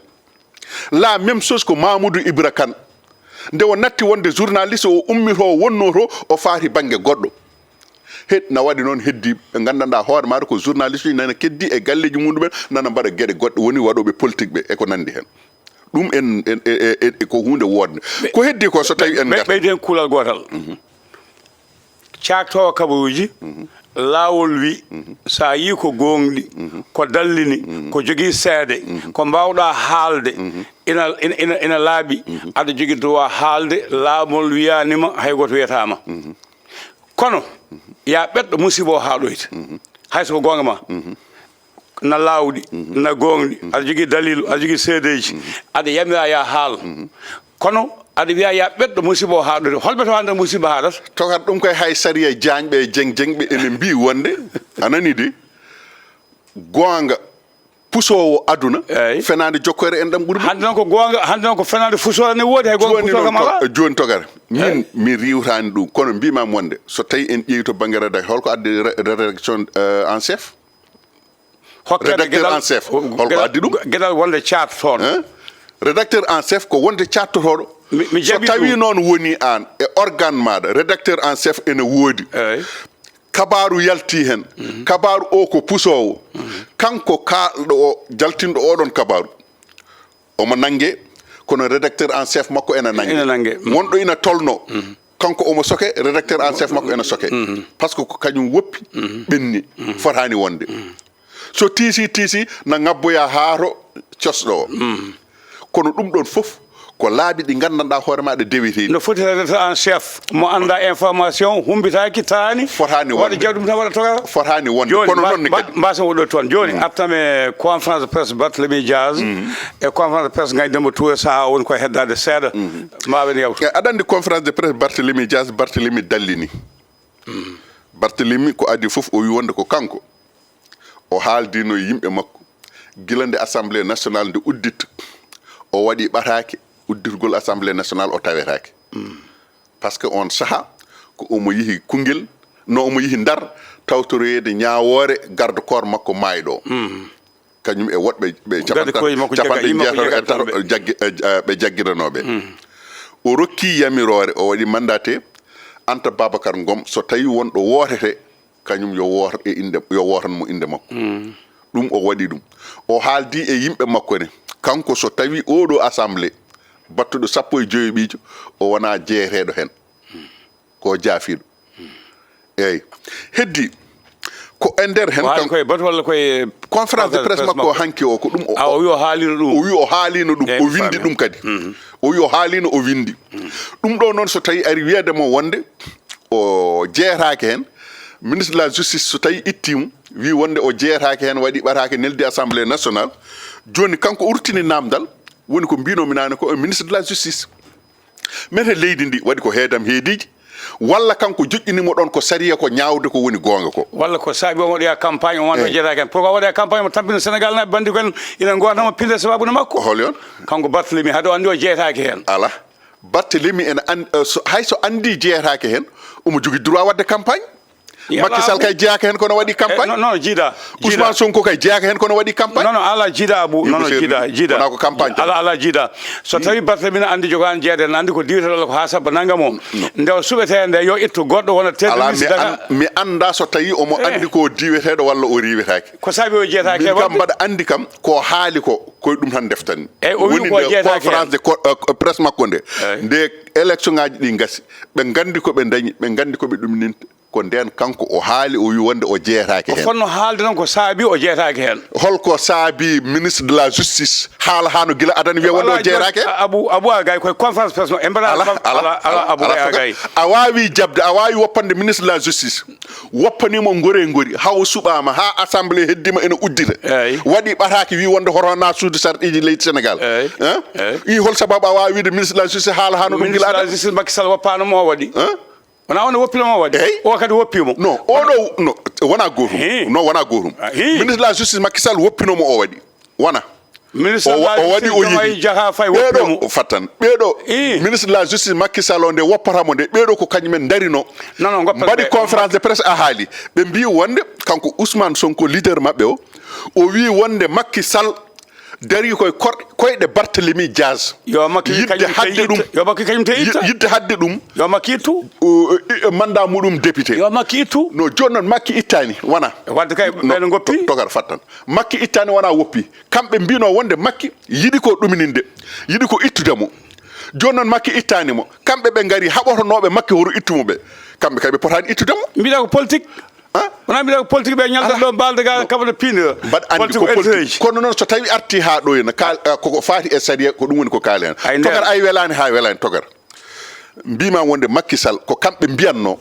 La même chose ko Mamoudou Ibra Kane. Nde o natti wonde journaliste, o ummito, o wonnoto, o faati bannge goɗɗo. He, na waɗi noon heddi ɓe nganndanɗaa hoore maɗa ko journaliste uji nana keddi e galleji mumɗumen, nana mbaɗa geɗe goɗɗe, woni waɗooɓe politique ɓe e ko nanndi hen. Ɗum en, en, e, e, e ko huunde woodnde. Ko heddi ko, so tawi en ngartii. Ɓeyden kuulal gootal. Caaktoowo kabaruuji, laawol wi, so a yii ko goongɗi, ko dallini, ko jogii seede, ko mbaawɗaa haalde, ina, ina, ina, ina laaɓi, aɗa jogii droit haalde, laamol wiyaani ma, hay gooto wiyataama. Kono, ya ɓetɗo musiba o haa ɗoyta. Hay so ko goonga ma, na laawɗi, na goongɗi, aɗa jogii daliilu, aɗa jogii seedeeji, aɗa yamira ya haal. Kono, aɗa wiya ya ɓetɗo musiba o haa ɗoyta. Holɓe to hannde musiba haaɗata? Tokar ɗum koye hay sariya jaañɓe e jeŋ jeŋɓe ene mbii wonde, a nani de, goonga pusoowo aduna, fenaande jokkoore en ɗam ɓuri ɗum. Hannde noon ko goonga, hannde noon ko fenaande fusoore ne woodi, hay goonga pusooka ma alaa. Jooni tokar, min mi riiwtaani ɗum, kono mbiimaami wonde, so tawi en ƴeewi to bannge rédaction, holko addi re-, rédaction, euh, en chef? Hokkede rédacteur en chef, holko addi ɗum? Geɗal wonde caattotoɗo. Hein? Rédacteur en chef ko wonde caattotooɗo. Mi, mi jaɓi ɗum. So tawi noon woni aan e organe maaɗa, rédacteur en chef ene woodi. Eey. Kabaaru yalti hen. Kabaaru o ko pusoowo. Kanko kaalɗo o, jaltinɗo oɗon kabaaru, omo nannge, kono rédacteur en chef makko ena nannge. Ena nannge. Wonɗo ina tolno. Kanko omo soke, rédacteur en chef makko ena soke. Par ce que ko kañum woppi, ɓenni, fotaani wonde. So tiisi, tiisi, na ngabboya haa to cosɗo o. Kono ɗum ɗon fof ko laabi ɗi nganndanɗaa hoore maaɗa deweteeɗi. No foti rédacteur en chef mo anndaa information, humbitaaki, taani. Fotaani wonde. Waɗa jawdi mum tan waɗa tokara. Fotaani wonde. Jooni, kono noon ne kadi. Mbasen o ɗo toon. Jooni, artam e conférence de presse Barthélémy Diaz e conférence de presse Ngagne Demba Touré, sahaa o woni ko heddaade seeɗa. Mbaawen yawtude. E, aɗa anndi conférence de presse Barthélémy Diaz, Barthélémy dallini. Barthélémy ko adii fof o wi wonde ko kanko. O haaldiino e yimɓe makko. Gila nde Assemblée nationale nde uddit, o waɗi ɓataake, udditgol Assemblée nationale o tawetaake. Par ce que on saha ko omo yehi Koungheul, no omo yehi Ndar tawtoroyeede ñaawoore garde corps makko maayɗo o. Kañum e woɗɓe ɓe capantato, capanɗe jeetato e tato jaggi-, e, e, ɓe jaggiranooɓe. O rokki yamiroore, o waɗi mandate Anta Babacar Ngom, so tawi won ɗo wootete, kañum yo wooto e innde, yo wootan mo innde makko. Ɗum o waɗi ɗum. O haaldi e yimɓe makko ne, kanko so tawi oɗo assemblée battuɗo sappo e joyo ɓiijo, o wona jeeyeteeɗo heen. Ko jaafiiɗo. Eeyi. Heddi ko e nder heen. Ko haali kan-, koye batu walla koye conférence de presse makko hanki o, ko ɗum o, a, o wi o haalino ɗum. O wi o haalino ɗum, eeyi, o mi windi faami ɗum kadi. O wi o haalino, o windi. Ɗum ɗo noon, so tawi ari wiyeede mo wonde o jeeyataake heen, ministre de la justice so tawi ittiimo, wi wonde o jeeyataake heen, waɗi ɓataake, neldi assemblée nationale, jooni kanko o ruttini naamndal, woni ko mbinomi naane ko, e ministre de la justice. Mete leydi ndi waɗi ko heedam heediiji, walla kanko joƴƴini mo ɗoon ko sariya, ko ñaawde ko woni goonga ko? Walla ko saabi omo waɗoya campagne, omo wano jeeyataake heen. Pourquoi waɗoya campagne, mo tampina Sénégal naaɓe, bandi ko en ina ngootana mo pinde sababu no makko? Hol yon? Kanko Barthélemy, hade o anndi o jeeyataake heen. Ala. Barthélemy ene an-, eh, so, hay so anndi jeeyataake heen, omo jogii droit waɗde campagne. Macky Sall kay jeyaaka heen kono waɗi campagne. Eh, non, non, jiida, jiida. Ousmane Sonko kay jeyaaka heen kono waɗi campagne. Non, non, ala jiida Abou, non, non, jiida, jiida. Wona ko campagne tan. Ala, ala jiida. So tawi Barthélemy ne anndi jogaani jeeyde, ne anndi ko diweteeɗo walla ko haa sabba nanngam o. Nde o suɓetee nde, yo ittu goɗɗo wona tête de liste daga. Ala, mi an-, mi anndaa so tawi omo anndi ko diweteeɗo walla o riiwetaake. Ko saabi o jeeyataake heen? Min kam mbaɗa anndi kam ko haali ko, koye ɗum tan ndeftanmi. Eyi, o wi ko jeeyataake heen. Woni nde conférence de co-, eh, presse makko nde. Eyi. Nde élection ngaaji ɗi ngasi, ɓe nganndi ko ɓe ndañi, ɓe nganndi ko ɓe ɗumninta. Ko ndeen kanko o haali, o wi wonde o jeeyataake heen. O fotno haalde noon ko saabi o jeeyataake heen. Holko saabi ministre de la justice haala haa no gila adana wiya wonde o jeeyataake heen? Abou, Abou Agay koye conférence presse makko. Ala, ala, ala, ala, Abou Agay. A waawi jaɓde, a waawi woppande ministre de la justice. Woppanii mo ngore ngori, haa o suɓaama, haa assemblée heddii ma ene uddita. Eey. Waɗi ɓataake, wi wonde hoto na suudu sarɗiiji leydi Sénégal. Eey. Hein? Eey. I hol sababu a waawi wiide ministre de la justice haala haa no ɗum gila adana? Ministre de la justice Macky Sall woppaano mo o waɗi. Hein? Wona on woppino mo waɗi? Eey. O kadi woppi mo. Non, oɗo, no, wona gootum. Hii. Non, wona gootum. Ah, hii. Ministre de la justice Macky Sall woppino mo o waɗi. Wona. Ministre de la justice, Diomaye Diakhar Faye woppi mo. Fattan ɓeeɗo, ministre de la justice Macky Sall o, nde woppata mo nde, ɓeeɗo ko kañumen ndarino. Non, non, goppata mbaɗi ɓe conférence de presse, a haali. Ɓe mbi wonde kanko Ousmane Sonko, leader maɓɓe o, o wi wonde Macky Sall dari koye kor-, koyɗe Barthélemy Diaz. Yo Macky yidde kañum te hadde ɗum itta. Yo Macky kañum te itta. Yidde hadde ɗum. Yo Macky ittu. O, e, e mandat muɗum député. Yo Macky ittu. No, jooni noon Macky ittani, wona. Wadde kay, no, ɓe no ngoppi. To-, togar fattan. Macky ittani, wona woppi. Kamɓe mbino wonde Macky yiɗi ko ɗumininde, yiɗi ko ittude mo. Jooni noon Macky ittani mo. Kamɓe ɓe ngari haɓotonooɓe Macky horo ittu mo ɓe. Kamɓe kay ɓe potaani ittude mo. Mbiɗa ko politique. Wona mbiɗa ko politique ɓe ñaldat ɗo mbalde ga kaɓata piinde. Mbaɗa anndi ko politique. Politique. Kono noon so tawi arti haa ɗo ena kaal-, eh, koko faati e sariya, ko ɗum woni ko kaali hen. Ay, nder. Togar, ay, welaani haa welaani, togar. Mbima wonde Macky Sall ko kamɓe mbiyatno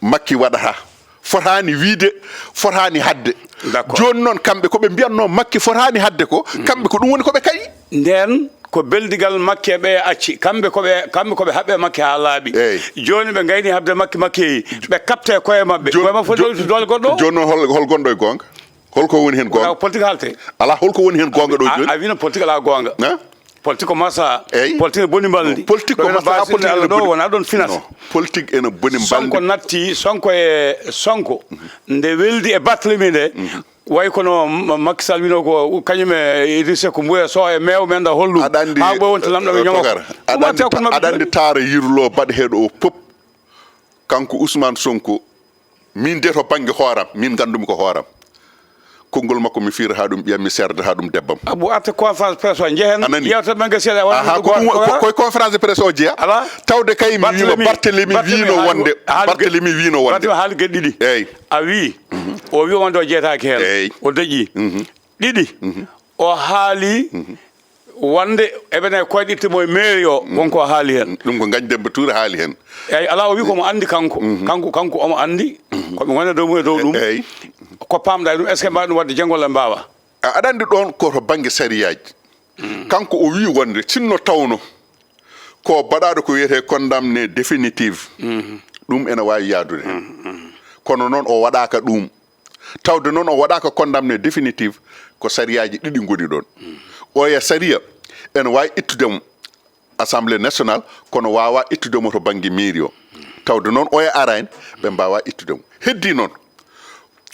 Macky waɗata. Fotaani wiide, fotaani hadde. D'accord. Jooni noon kamɓe ko ɓe mbiyatno Macky fotaani hadde ko, kamɓe ko ɗum woni ko ɓe kayi. Nden ko beldigal Macky e ɓe acci. Kamɓe ko ɓe, kamɓe ko ɓe haɓɓe Macky haa laaɓi. Eey. Jooni ɓe ngayni haɓde Macky, Macky yehi. Ɓe kaɓte koye maɓɓe. Jooni, koye maɓɓe foti jo-, doole goɗɗo o? Jooni noon hol, hol gonɗo e goonga? Holko woni heen goonga? Wona ko politique haalte. Alaa, holko woni heen goonga ɗo jooni? A, a wiino politique alaa goonga. Hein? Politique ko maslaha. Eey. Politique ne boni mbalndi. Politique ko maslaha, politique ne boni. Ɗo wona ɗon finance. Non. Politique ene boni mbalndi. Sonko natti, Sonko e Sonko. Nde weldi e Barthélemy nde. Way kono Ma-, Macky Sall wino ko kañum e Idrissa Seck mbuya so e meew men da hollu. Aɗa anndi, haa ɓooy wonta lamɗo ɓe eh, ñoŋo. Togar. Aɗa anndi, aɗa anndi taara yirlo baɗ heeɗo o pop. Kanko Ousmane Sonko, min de to bannge hooram, min nganndumi ko hooram. Konngol makko mi fiira haa ɗum ɓiyam, mi seerda haa ɗum debbam. Abu, atte conférence presse o, njehen. A nani? Yewta ɓe ngasi seeɗa, aha, ko ɗum, ko, koye conférence de presse o jeya? Ala. Tawde kay mi wiima Barthélemy, Barthélemy wiino wonde, Barthélemy wiino wonde. Barthélemy haali geɗe ɗiɗi. Eey. A wi, o wi wonde o jeytaaki heen. Eey. O daƴi. Mhm. Ɗiɗi, o haali wonde eɓene koyɗitte mo e mairie o, wonko haali heen. Ɗum ko Ngagne Demba Touré haali heen. Eey, alaa, o wi ko mo anndi kanko. Mhm. Kanko, kanko omo anndi. Mhm. Ko ɓe ngoni dow mum e dow ɗum. Eey. Ko paamɗa e ɗum, est-ce que mbaawa ɗum waɗde janngo walla mbaawa? A, aɗa anndi ɗoon ko to bannge sariyaaji. Kanko o wi wonde sinno tawno ko baɗaaɗo ko wiyetee condamné définitive. Mhm. Ɗum ene waawi yaadude heen. Mhm, mhm. Kono noon o waɗaaka ɗum. Tawde noon o waɗaaka condamné définitive, ko sariyaaji ɗiɗi ngoni ɗoon. Oya sariya ene waawi ittude mo Assemblée nationale, kono waawaa ittude mo to bannge mairie o. Tawde noon oya araani, ɓe mbaawaa ittude mo. Heddii noon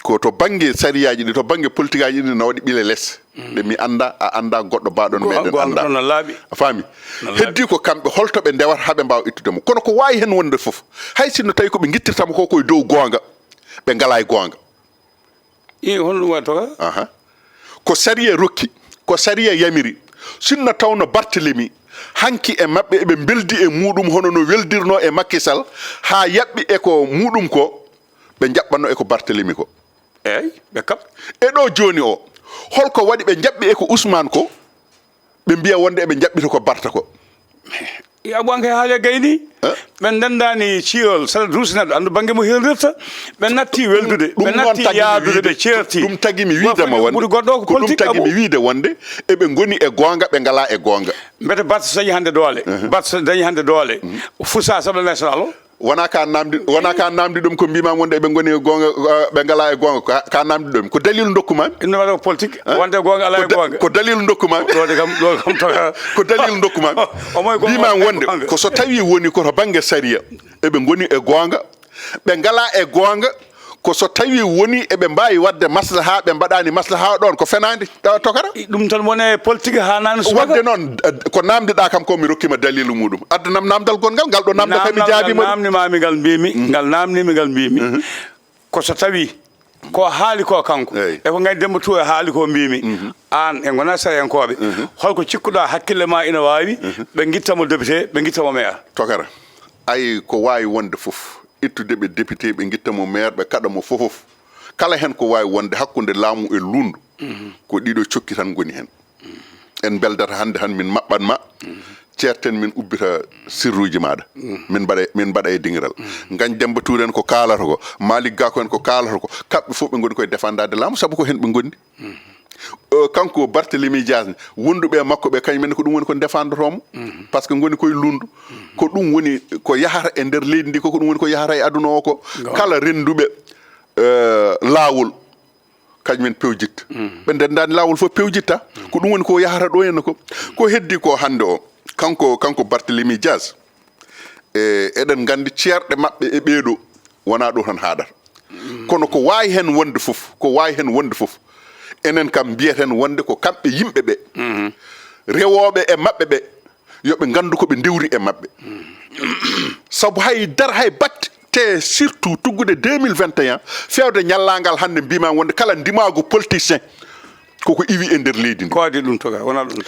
ko to bannge sariyaaji ɗi, to bannge politikaaji ɗi, na waɗi ɓile les. Ɗe mi annda, a annda, goɗɗo baaɗo no meɗen annda. A faami? Heddii ko kamɓe, holto ɓe ndewata haa ɓe mbaawa ittude mo. Kono ko waawi heen wonde fof, hay sinno tawi ko ɓe ngittirta mo ko, ko e dow goonga, ɓe ngalaa e goonga. I, hono ɗum waɗi toka? Aha. Ko sariya rokki, ko sariya yamiri. Sinno tawno Barthélemy, hanki e maɓɓe eɓe mbeldi e muɗum, hono no weldirno e Macky Sall, haa yaɓɓi e ko muɗum ko, ɓe njaɓɓanno e ko Barthélemy ko. Eey, ɓe kaɓ. E ɗo jooni o, holko waɗi ɓe njaɓɓi e ko Ousmane ko? Ɓe mbiya wonde eɓe njaɓɓita ko Barth ko. Ya, bon, kay haali gayni. Eh? Ɓe ndendaani ciol, saɗa duusi neɗɗo, anndu bannge mo heewrirta. Ɓe natti weldude, ɓe natti yaadude, ɓe ceerti. Ɗum tagi mi wiide ma wonde, ɓuri goɗɗo ko ɗum politique, tagi mi wiide wonde, eɓe ngoni e goonga, ɓe ngalaa e goonga. Mbete Barth so dañi hannde doole, Barth so dañi hannde doole, fusa Assemblée nationale o. Wona ka namdi, wona ka namdi ɗum ko mbima wonde ɓe ngoni e goonga, eh, ɓe ngala e goonga, ka, ka namdi ɗum. Ko dalil dokkuma mi? Inno waɗa ko politique, eh? Wonde goonga ala e goonga. Ko dalil dokkuma mi? Ɗo de kam, ɗo kam toka. Ko dalil dokkuma mi? Mbima wonde ko so tawi woni ko to bannge sariya, eɓe ngoni e goonga, ɓe ngala e goonga, ko so tawi woni eɓe mbaawi waɗde maslaha, ɓe mbaɗaani maslaha ɗoon, ko fenaande, tawa tokara. Ɗum tan woni e politique haa naan subaka. Waɗde noon, eh, ko namdiɗa kam ko, mi rokkima dalilu muɗum. Addanam namdal gonngal, ngal ɗo namdal kay mi jaabi mo. Namni mami ngal mbimi, ngal namni mi ngal mbimi. Ko so tawi ko haali ko kanko, eyi, e ko Ngagne Demba Touré haali ko mbimi, aan e ngona sariyankooɓe, holko cikkuɗa hakkille ma ina waawi ɓe ngitta mo député, ɓe ngitta mo maire? Tokara, ay ko waawi wonde fof. Ittude ɓe député, ɓe ngitta mo maire, ɓe kaɗa mo fofof. Kala heen ko waawi wonde hakkunde laamu e luulndo, ko ɗiɗo cokki tan ngoni heen. En mbeldata hannde tan min maɓɓat ma, ceerten min ubbita sirruuji maaɗa. Min mbaɗa, min mbaɗa e diŋiral. Ngagne Demba Touré en ko kaalata ko, Malick Gakou en ko kaalata ko, kamɓe fof ɓe ngoni koye défendaade laamu, sabu ko heen ɓe ngoni. Eh, kanko Barthélemy Dias, wonduɓe e makko ɓe, kañum en ko ɗum woni ko ndefandoto mo. Par ce que ngoni koye luulndo. Ko ɗum woni ko yahata e nder leydi ndi, ko, ko ɗum woni ko yahata e aduna o ko. Kala rennduɓe, eh, laawol, kañum en pewjitta. Ɓe ndenndaani laawol fof pewjitta. Ko ɗum woni ko yahata ɗo henna ko. Ko heddi ko hannde o, kanko, kanko Barthélemy Dias, e, eɗen nganndi ceerɗe maɓɓe e ɓeeɗo wonaa ɗo tan haaɗata. Kono ko waawi heen wonde fof, ko waawi heen wonde fof, enen kam mbiyeten wonde ko kamɓe yimɓe ɓe, rewooɓe e maɓɓe ɓe, yo ɓe nganndu ko ɓe ndewri e maɓɓe. Sabu hay dar hay batte, te surtout tuggude deux mille vingt et un, feewde ñallaangal hannde, mbiimaa wonde kala ndimaagu politicien koko iwi e nder leydi ndi. Ko adii ɗum, toga, wonaa ɗum.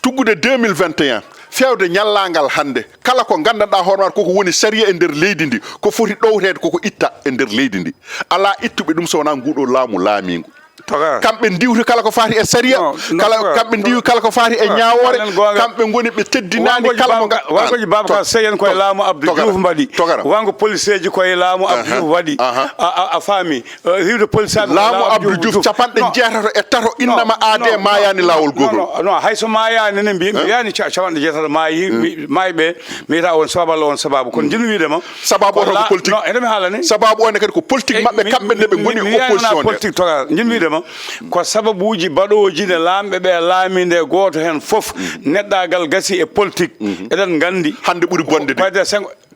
Tuggude deux mille vingt et un, feewde ñallaangal hannde, kala ko nganndanɗaa hoore maaɗa koko woni sariya e nder leydi ndi, ko foti ɗowteede koko itta e nder leydi ndi. Alaa ittuɓe ɗum so wonaa nguɗo laamu laamiingu. Toga. Kamɓe ndiwti kala ko faati e sariya, non, non, kala, toga, kamɓe ndiwi kala ko faati e, toga, ñaawoore, halen goonga. Kamɓe ngoni ɓe teddinaani. Wangoji kala mo Babacar, nga-, wangoji Babacar, toga, Sey en koye, toga, laamu Abdou, toga, Diouf mbaɗi. Toga. Wango policeeji koye laamu Abdou, aha, Diouf waɗi. Aha. A, a, a faami. Eh, hiwde police aɓe ko laamu Abdou Diouf, capanɗe jeetato e tato, non, innama aade, non, maayaani non, laawol non, gootol. Non, non, hay so maayaani ne mbi-, eh? Mbiyaani ca-, capanɗe jeetato maayi, mi-, maayi ɓe, mi wiyata on sababu, on sababu. Kono njiɗmi wiide ma, sababu ko oto ko la-, politique. Non, ene mi haalani. Sababu on ne kadi ko politique, eh, maɓɓe, mi-, kamɓe nde ɓe mi-, ngoni mi wiyana opposition nde. Politique, toga. Njiɗmi wiide ma, ko sababuuji baɗooji nde laamɓe ɓe laamii nde, gooto heen fof, neɗɗaagal gasi e politique. Eɗen nganndi. Hannde ɓuri bonde de.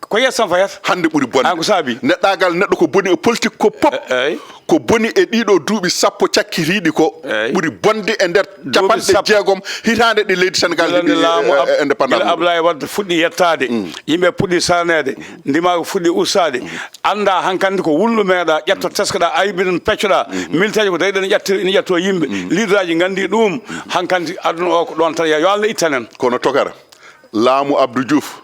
Ko yeeso tan fayata. Hannde ɓuri bonde. An ko saabi? Neɗɗaagal neɗɗo ko boni e politique ko pop. E-, eey. Ko boni e ɗiɗo duuɓi sappo cakkitiiɗi ko, eey, ɓuri bonde e nder duuɓi capanɗe jeegom hitaande ɗe leydi Senegal heɓi, laamu e, Ab-, e, indépendance gila mum. Ablaye Wade fuɗɗi yettaade. Yimɓe puɗɗi sananeede. Ndimaagu fuɗɗi ustaade. Annda hankandi ko wullu meeɗa, ƴetto teskoɗa, aybi ɗum peccoɗa. Militaji ko dañi ɗen ƴetti, ina ƴetto yimɓe. Leaderaaji nganndi ɗum. Hankandi aduna o ko ɗon tan, yo Allah ittanen. Kono togara, laamu Abdou Diouf,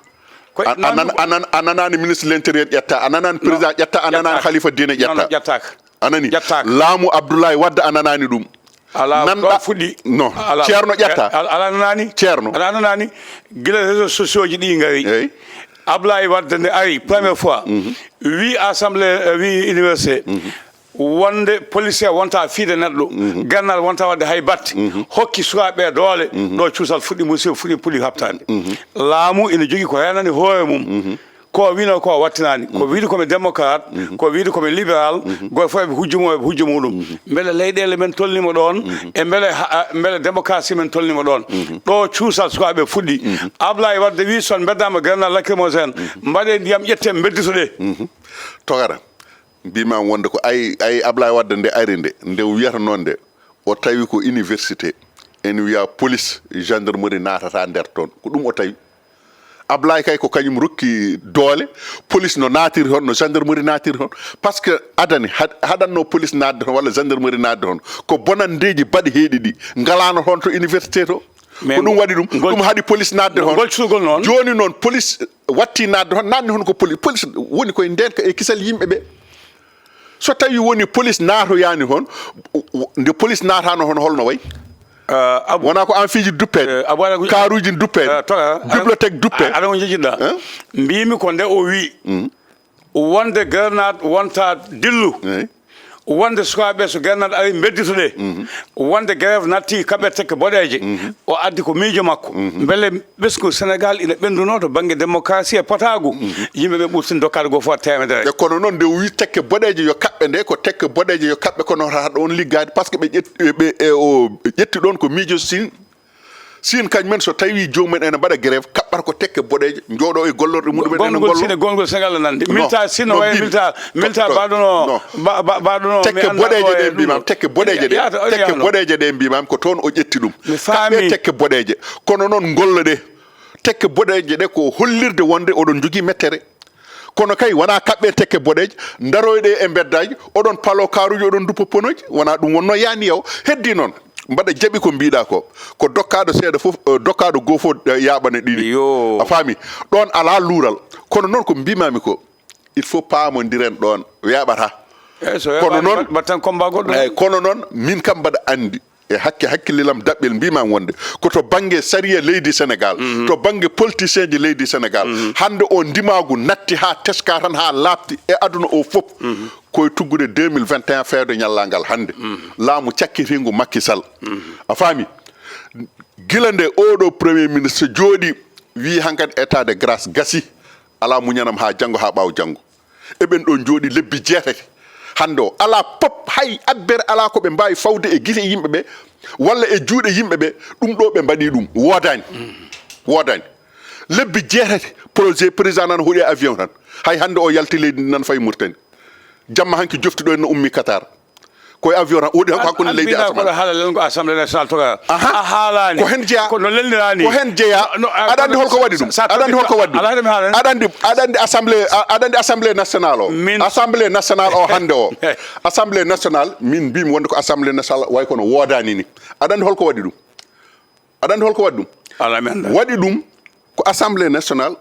Ko a, a nan-, a nan-, a nanaani ministre de l'intérieur ƴetta, a nanaani président ƴetta, a nanaani ƴettaaka. Khalifa Diine ƴetta. Non, non, ƴettaaka. A nani? Ƴettaaka. Laamu Abdoulaye Wade a nanaani ɗum. Alaa, nan-, ɗon fuɗɗi. Non. Alaa. Ceerno ƴetta. Al-, alaa nanaani. Ceerno. Alaa nanaani. Gila réseaux sociaux ji ɗi ngari. Eey. Ablaye Wade nde ari première fois, wi assemblée, eh, wi université. Wonde policier wonta fiide neɗɗo, gannal wonta waɗde hay batte, hokki sukaaɓe doole, ɗo cuusal fuɗɗi, musiba fuɗɗi, fuɗɗi haɓtaade. Laamu ina jogii ko reenani hoore mum. Ko wino ko wattinaani, ko wiide ko mi démocrate, ko wiide ko mi libéral, gooto fof eɓe hujja mum, eɓe hujja muɗum. Mbele leyɗeele men tolnima ɗoon, e mbele ha-, a, mbele démocratie men tolnima ɗoon. Ɗo cuusal sukaaɓe fuɗɗi. Ablaye Wade wi, son mbeddaama grenade lacrymogène, mbaɗe ndiyam, ƴette, mbeddito ɗe. Togara. Mbima wonde ko ay, ay Ablaye Wade nde ari nde, nde wiyata noon nde, o tawi ko université, ene wiya police, gendarmerie naatata nder toon. Ko ɗum o tawi. Ablaye kay ko kañum rokki doole, police no naatiri toon, no gendarmerie naatiri toon. Par ce que adani, had-, haɗanno police naatde toon walla gendarmerie naatde toon. Ko bonanndeeji baɗi heeɗi ɗi, ngalano toon to université to. Ko ɗum waɗi ɗum. Ɗum haɗi police naatde toon. Ngol cuusgol noon. Jooni noon police watti naatde toon, naatni hono ko police. Police woni koye ndeenka e kisal yimɓe ɓe. So tawi woni police naatoyaani toon, nde police naataano toon holno wayi? Eh, Abou, wonaa ko an fiji duppee, eh, Abou Ala, kaaruuji duppee, eh, toga, bibliothèque duppee. Aɗa ko jejjitɗa. Eh? Mbimi ko nde o wi, wonde grenade wonta dillu. Eey. Wonde sukaaɓe so grenade ari mbeddito ɗe. Wonde grève natti kaɓe tekke boɗeeje. O addi ko miijo makko. Mbele ɓesngu Sénégal ina ɓenndunoo to bannge démocratie e potaagu. Yimɓe ɓe ɓurtin dokkaade goo fof teemedere. E kono noon nde o wi tekke boɗeeje yo kaɓɓe nde, ko tekke boɗeeje yo kaɓɓe, kono hara ɗoon liggaade, par ce que ɓe ƴetti, ɓe, e, o ƴetti ɗoon ko miijo Siin. Siin kañum en so tawi joomum en ene mbaɗa grève, kaɓɓata ko tekke boɗeeje, njooɗo e gollorɗe muɗum en ene ngollo. Siin e gongol Sénégal nande. Non, milta Siin no wayi milta, milta baɗuno, ba-, ba-, baɗuno tekke boɗeeje ɗe mbimam, tekke boɗeeje ɗe, tekke boɗeeje ɗe mbimam ko toon o ƴetti ɗum. Mi faami. Kaɓɓe tekke boɗeeje. Kono noon ngollo ɗe. Tekke boɗeeje ɗe ko hollirde wonde oɗon njogii mettere. Kono kay wonaa kaɓɓe tekke boɗeeje, ndaroyɗe e mbeddaaji, oɗon palo kaaruuji, oɗon nduppo ponooji, wonaa ɗum wonnoo yaani yaw. Heddi noon, mbaɗa jaɓi ko mbiɗa ko, ko dokkaaɗo seeɗa fof, eh, dokkaaɗo goo fof, eh, yaaɓana ɗiɗi. Yo. A faami? Ɗoon alaa luural. Kono noon ko mbimami ko, il faut paamondiren ɗoon, weeɓata. Eeyi, so weeɓaani, kono noon, mbaɗ-, mbaɗ tan combat goɗɗo. Eeyi, kono noon, min kam mbaɗa anndi. E hakke, hakkillilam daɓɓel mbimam wonde ko to bannge sariya leydi Sénégal, to bannge politicien ji leydi Sénégal, hannde o ndimaagu natti haa teska tan haa laaɓti e aduna o fof. Koye tuggude deux mille vingt et un feewde ñallaagal hannde. Laamu cakkitiingu Macky Sall. A faami? Gila nde oɗo premier ministre jooɗi, wii hankadi état de grâce gasi, alaa muñanam haa janngo, haa ɓaawo janngo. Eɓen ɗo njooɗi lebbi jeetati. Hannde o alaa pop, hay abbere alaa ko ɓe mbaawi fawde e gite yimɓe ɓe walla e juuɗe yimɓe ɓe. Ɗum ɗo ɓe mbaɗi ɗum woodaani. Woodaani. Lebbi jeetati projet président nan hoɗi avion tan. Hay hannde o yalti leydi ndi nan fayi Mauritanie. Jamma hanki jofti ɗo en no ummi Qatar. Ko e avion tan hoɗi hanko hakkunde leydi asama. Koɗo haala len ko Assemblée nationale to ka. Aha. A haalani. Ko hen jeya. Ko no lelnirani. Ko hen jeya. No, no, aɗa andi holko waɗi ɗum? Aɗa andi holko waɗi ɗum? Aɗa andi, aɗa andi assemblée, a- aɗa andi assemblée nationale o. Min- Assemblée nationale o hannde o. Assemblée nationale, min mbimi wonde ko assemblée nationale way kono woodani ni. Aɗa andi holko waɗi ɗum? Aɗa andi holko waɗi ɗum? Ala mi anda. Waɗi ɗum ko assemblée nationale,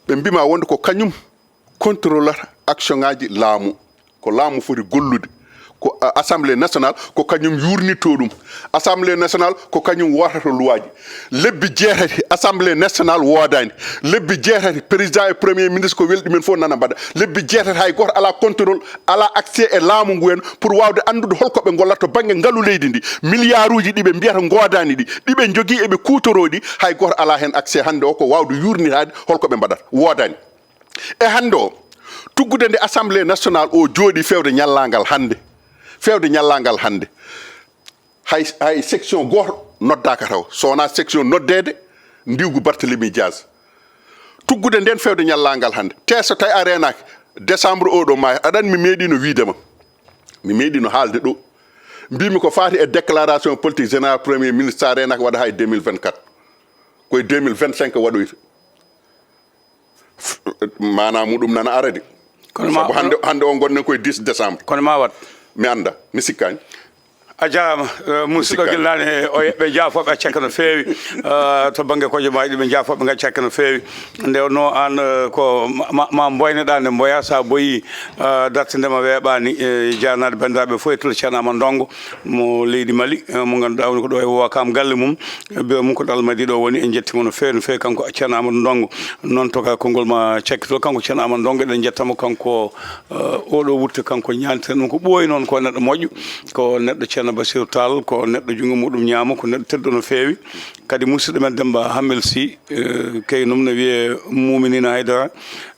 ɓe mbima wonde ko kañum contrôleur action ngaji laamu. Ko laamu foti gollude. Ko a- assemblée nationale ko kañum yurnitto ɗum. Assemblée nationale ko kañum wotato luwaji. Lebbi jeetati assemblée nationale woodani. Lebbi jeetati président e premier ministre ko weli ɗumen fof nana mbaɗa. Lebbi jeetati hay goto ala contrôle, ala accès e laamu ngu en pour wawde andude holko ɓe gollata to banggue ngalu leydi ndi. Milliarduji ɗi ɓe mbiyata godani ɗi, ɗi ɓe jogui eɓe kutoroɗi, hay goto ala hen accès hannde o ko wawde yurnitade holko ɓe mbaɗata. Woodani. E hannde o, tuggude nde assemblée nationale o jooɗi fewde ñallagal hannde, fewde ñallagal hannde, hay, hay section goto noddaka taw, so wona section noddede ndiwgu Barthélémy Diaz. Tuggude nden fewde ñallagal hannde, te so tawi a renaki décembre oɗo maayo, aɗan mi meeɗino wiidema, mi meeɗino haalde ɗo, mbimi ko fati e déclaration politique générale premier ministre, sa renaki waɗa hay deux mille vingt-quatre, koye deux mille vingt-cinq waɗoyta. Mana muɗum nana aradi. Kono ma- Sabu hannde, hannde o gonɗen koye dix décembre. Kono ma wat. Mi anda, mi sikkani. A jarama, eh, musidɗo. Sikkani. Gilnaani, eh, o yeɓɓe jaafoɓe accaka no feewi. Eh, to bangge kojo ma yiɗi ɓe jaafoɓe ngacci hakke no feewi. Nde wonno an, eh, ko ma- ma- ma mboyneɗa nde mboya, sa boyi, eh, dartinde ma weeɓani, eh, jarnade bandiraɓe fof e tula Ceerno Amadou Ndongo mo leydi Mali, eh, mo ganduɗa woni ko ɗo e Wokam galle mum, eh, bureau mum ko ɗo Almadi ɗo woni. En jettimo no feewi no feewi kanko Ceerno Amadou Ndongo. Noon to ka konngol ma cakkitol kanko Ceerno Amadou Ndongo, eɗen jettamo kanko, eh, oɗo wutto kanko ñaanten ɗum ko ɓooyi noon ko neɗɗo moƴƴo, ko neɗɗo Ceerno Bassirou Tall, ko neɗɗo junngo muɗum ñaamo, ko neɗɗo tedduɗo no feewi. Kadi musidɗo men Demba Hammel Sy, eh, kañum ne wiyee Muminina Haydara,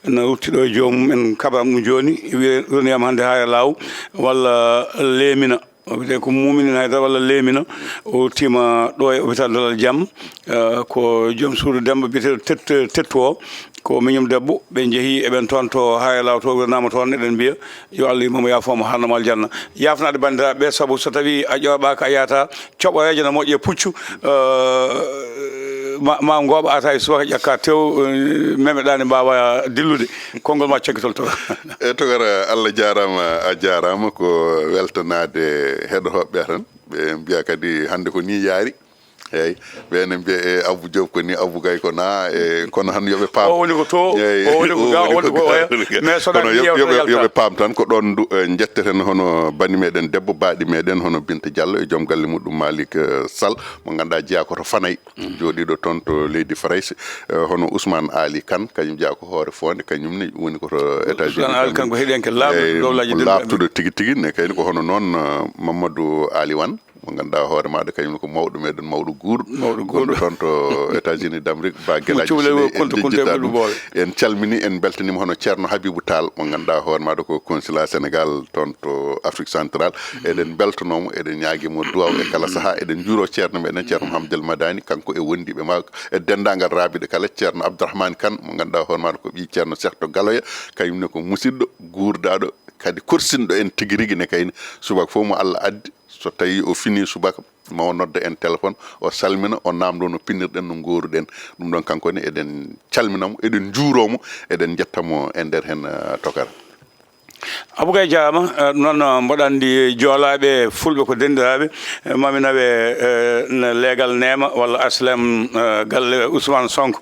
na rutti ɗo e joomum, en kaɓam ɗum jooni, wiyee roniyam hannde haa e laaw, walla leemina. O wiyetee ko Muminina Haydara walla leemina. O ruttiima ɗo e hôpital Dalal Jam, eh, ko joom suudu Demba biyeteeɗo Tet-, Tettu o, ko miñum debbo, ɓe njehi eɓen toon to haa e laaw to, wirnaama toon, eɗen mbiya yo Allah yurmo mo, yaafo mo, haalna mo aljanna. Yaafnaade banndiraaɓe ɓe, sabu so tawii a ƴooɓaaka a yahata, coɓoreejo no moƴƴi e puccu, eh, ma, ma ngooɓa ata e subaka ƴakka tew, eh, memeɗa ne mbaawa dillude. Konngol ma cakkitol to. E tokara, Allah jaaraama, a jaaraama, ko weltanaade heɗotooɓe ɓe tan. Ɓe mbiya kadi hannde ko ni yaari. Eyyi, ɓe ene mbiya e Abou Diop ko ni, Abou Gaye ko na, e kono han yo ɓe paam. O woni ko to, eyyi, o woni ko ga, o woni ko oya. Mais so kono yo, yo ɓe, yo ɓe paam tan ko ɗon ndu, eh, jetteten hono bani meɗen debbo, baɗi meɗen hono Binta Diallo e joom galle muɗum Malick, eh, Sall, mo ganduɗa jeeya ko to Fanay, jooɗiɗo toon to leydi Farayse, eh, hono Ousmane Ali Kane, kañum jeeya ko Hoore Fonde, kañum ne woni ko to États-Unis. Ousmane Ali Kane ko heɗiyanke laaɓɗo, eyyi, dowlaji ɗiɗi. Laaɓtuɗo tigi tigi, ne kayni ko hono noon, eh, Mamadou Ali Wane. Mo ganduɗa hoore maɗa kañum ko mawɗo meɗen, mawɗo guurɗo. Mawɗo guurɗo. Gonɗo toon to États-Unis d'Amérique, ba Gelaaji Sine, en jejjita ɗum. En calmini, en beltanima hono Ceerno Habibou Tall, mo ganduɗa hoore maɗa ko consulat Sénégal toon to Afrique Centrale. Eɗen beltanomo, eɗen ñaguimo duwaw e kala saaha, eɗen juuro ceerno meɗen, Ceerno Mouhamadoul Madani, kanko e wondiɓe makko, e dendagal raabiɓe kala, Ceerno Abdourahmane Kane, mo ganduɗa hoore maɗa ko ɓii Ceerno Cheikh to Galoya, kañum ne ko musidɗo, guurdaɗo, kadi korsinɗo en tigi rigi ne kayni. Subaka fof mo Allah addi, so tawi o fini subaka, ma o nodda en téléphone, o salmina, o namdo no pinnirɗen, no gooruɗen. Ɗum ɗon kanko ne eɗen calminamo, eɗen juuromo, eɗen jettamo e nder hen, eh, tokara. Abou Gaye jaaraama, eh, ɗum noon, eh, mboɗo anndi joolaaɓe fulɓe ko dendiraaɓe, eh, mami nawe, eh, ne leegal neema walla H L M, eh, galle Ousmane Sonko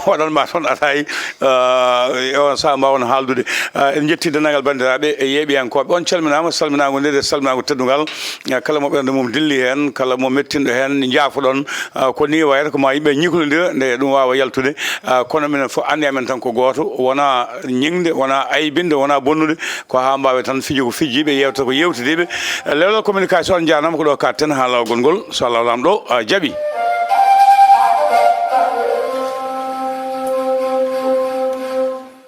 waɗan ma toon ataay, eh, e on saha mbaawon haaldude. Eh, en njetti denndaangal banndiraaɓe e yeeɓiyankooɓe. On calminaama, salminaango nde, nde salminaango teddungal. Eh, kala mo ɓernde mum dilli heen, kala mo mettinɗo heen, njaafoɗon. Eh, ko ni wayata, ko ma yimɓe ñiklondira, nde ɗum waawa yaltude. Eh, kono minen fof anndi amen tan ko gooto, wona ñiŋde, wona aybinde, wona bonnude, ko haa mbaawe tan fijo ko fijjiiɓe, yeewta ko yeewtidiiɓe. Eh, Leewal Communication, on njaarnama ko ɗo katten haa laawgol ngol, so Allah Laamɗo, eh, jaɓi.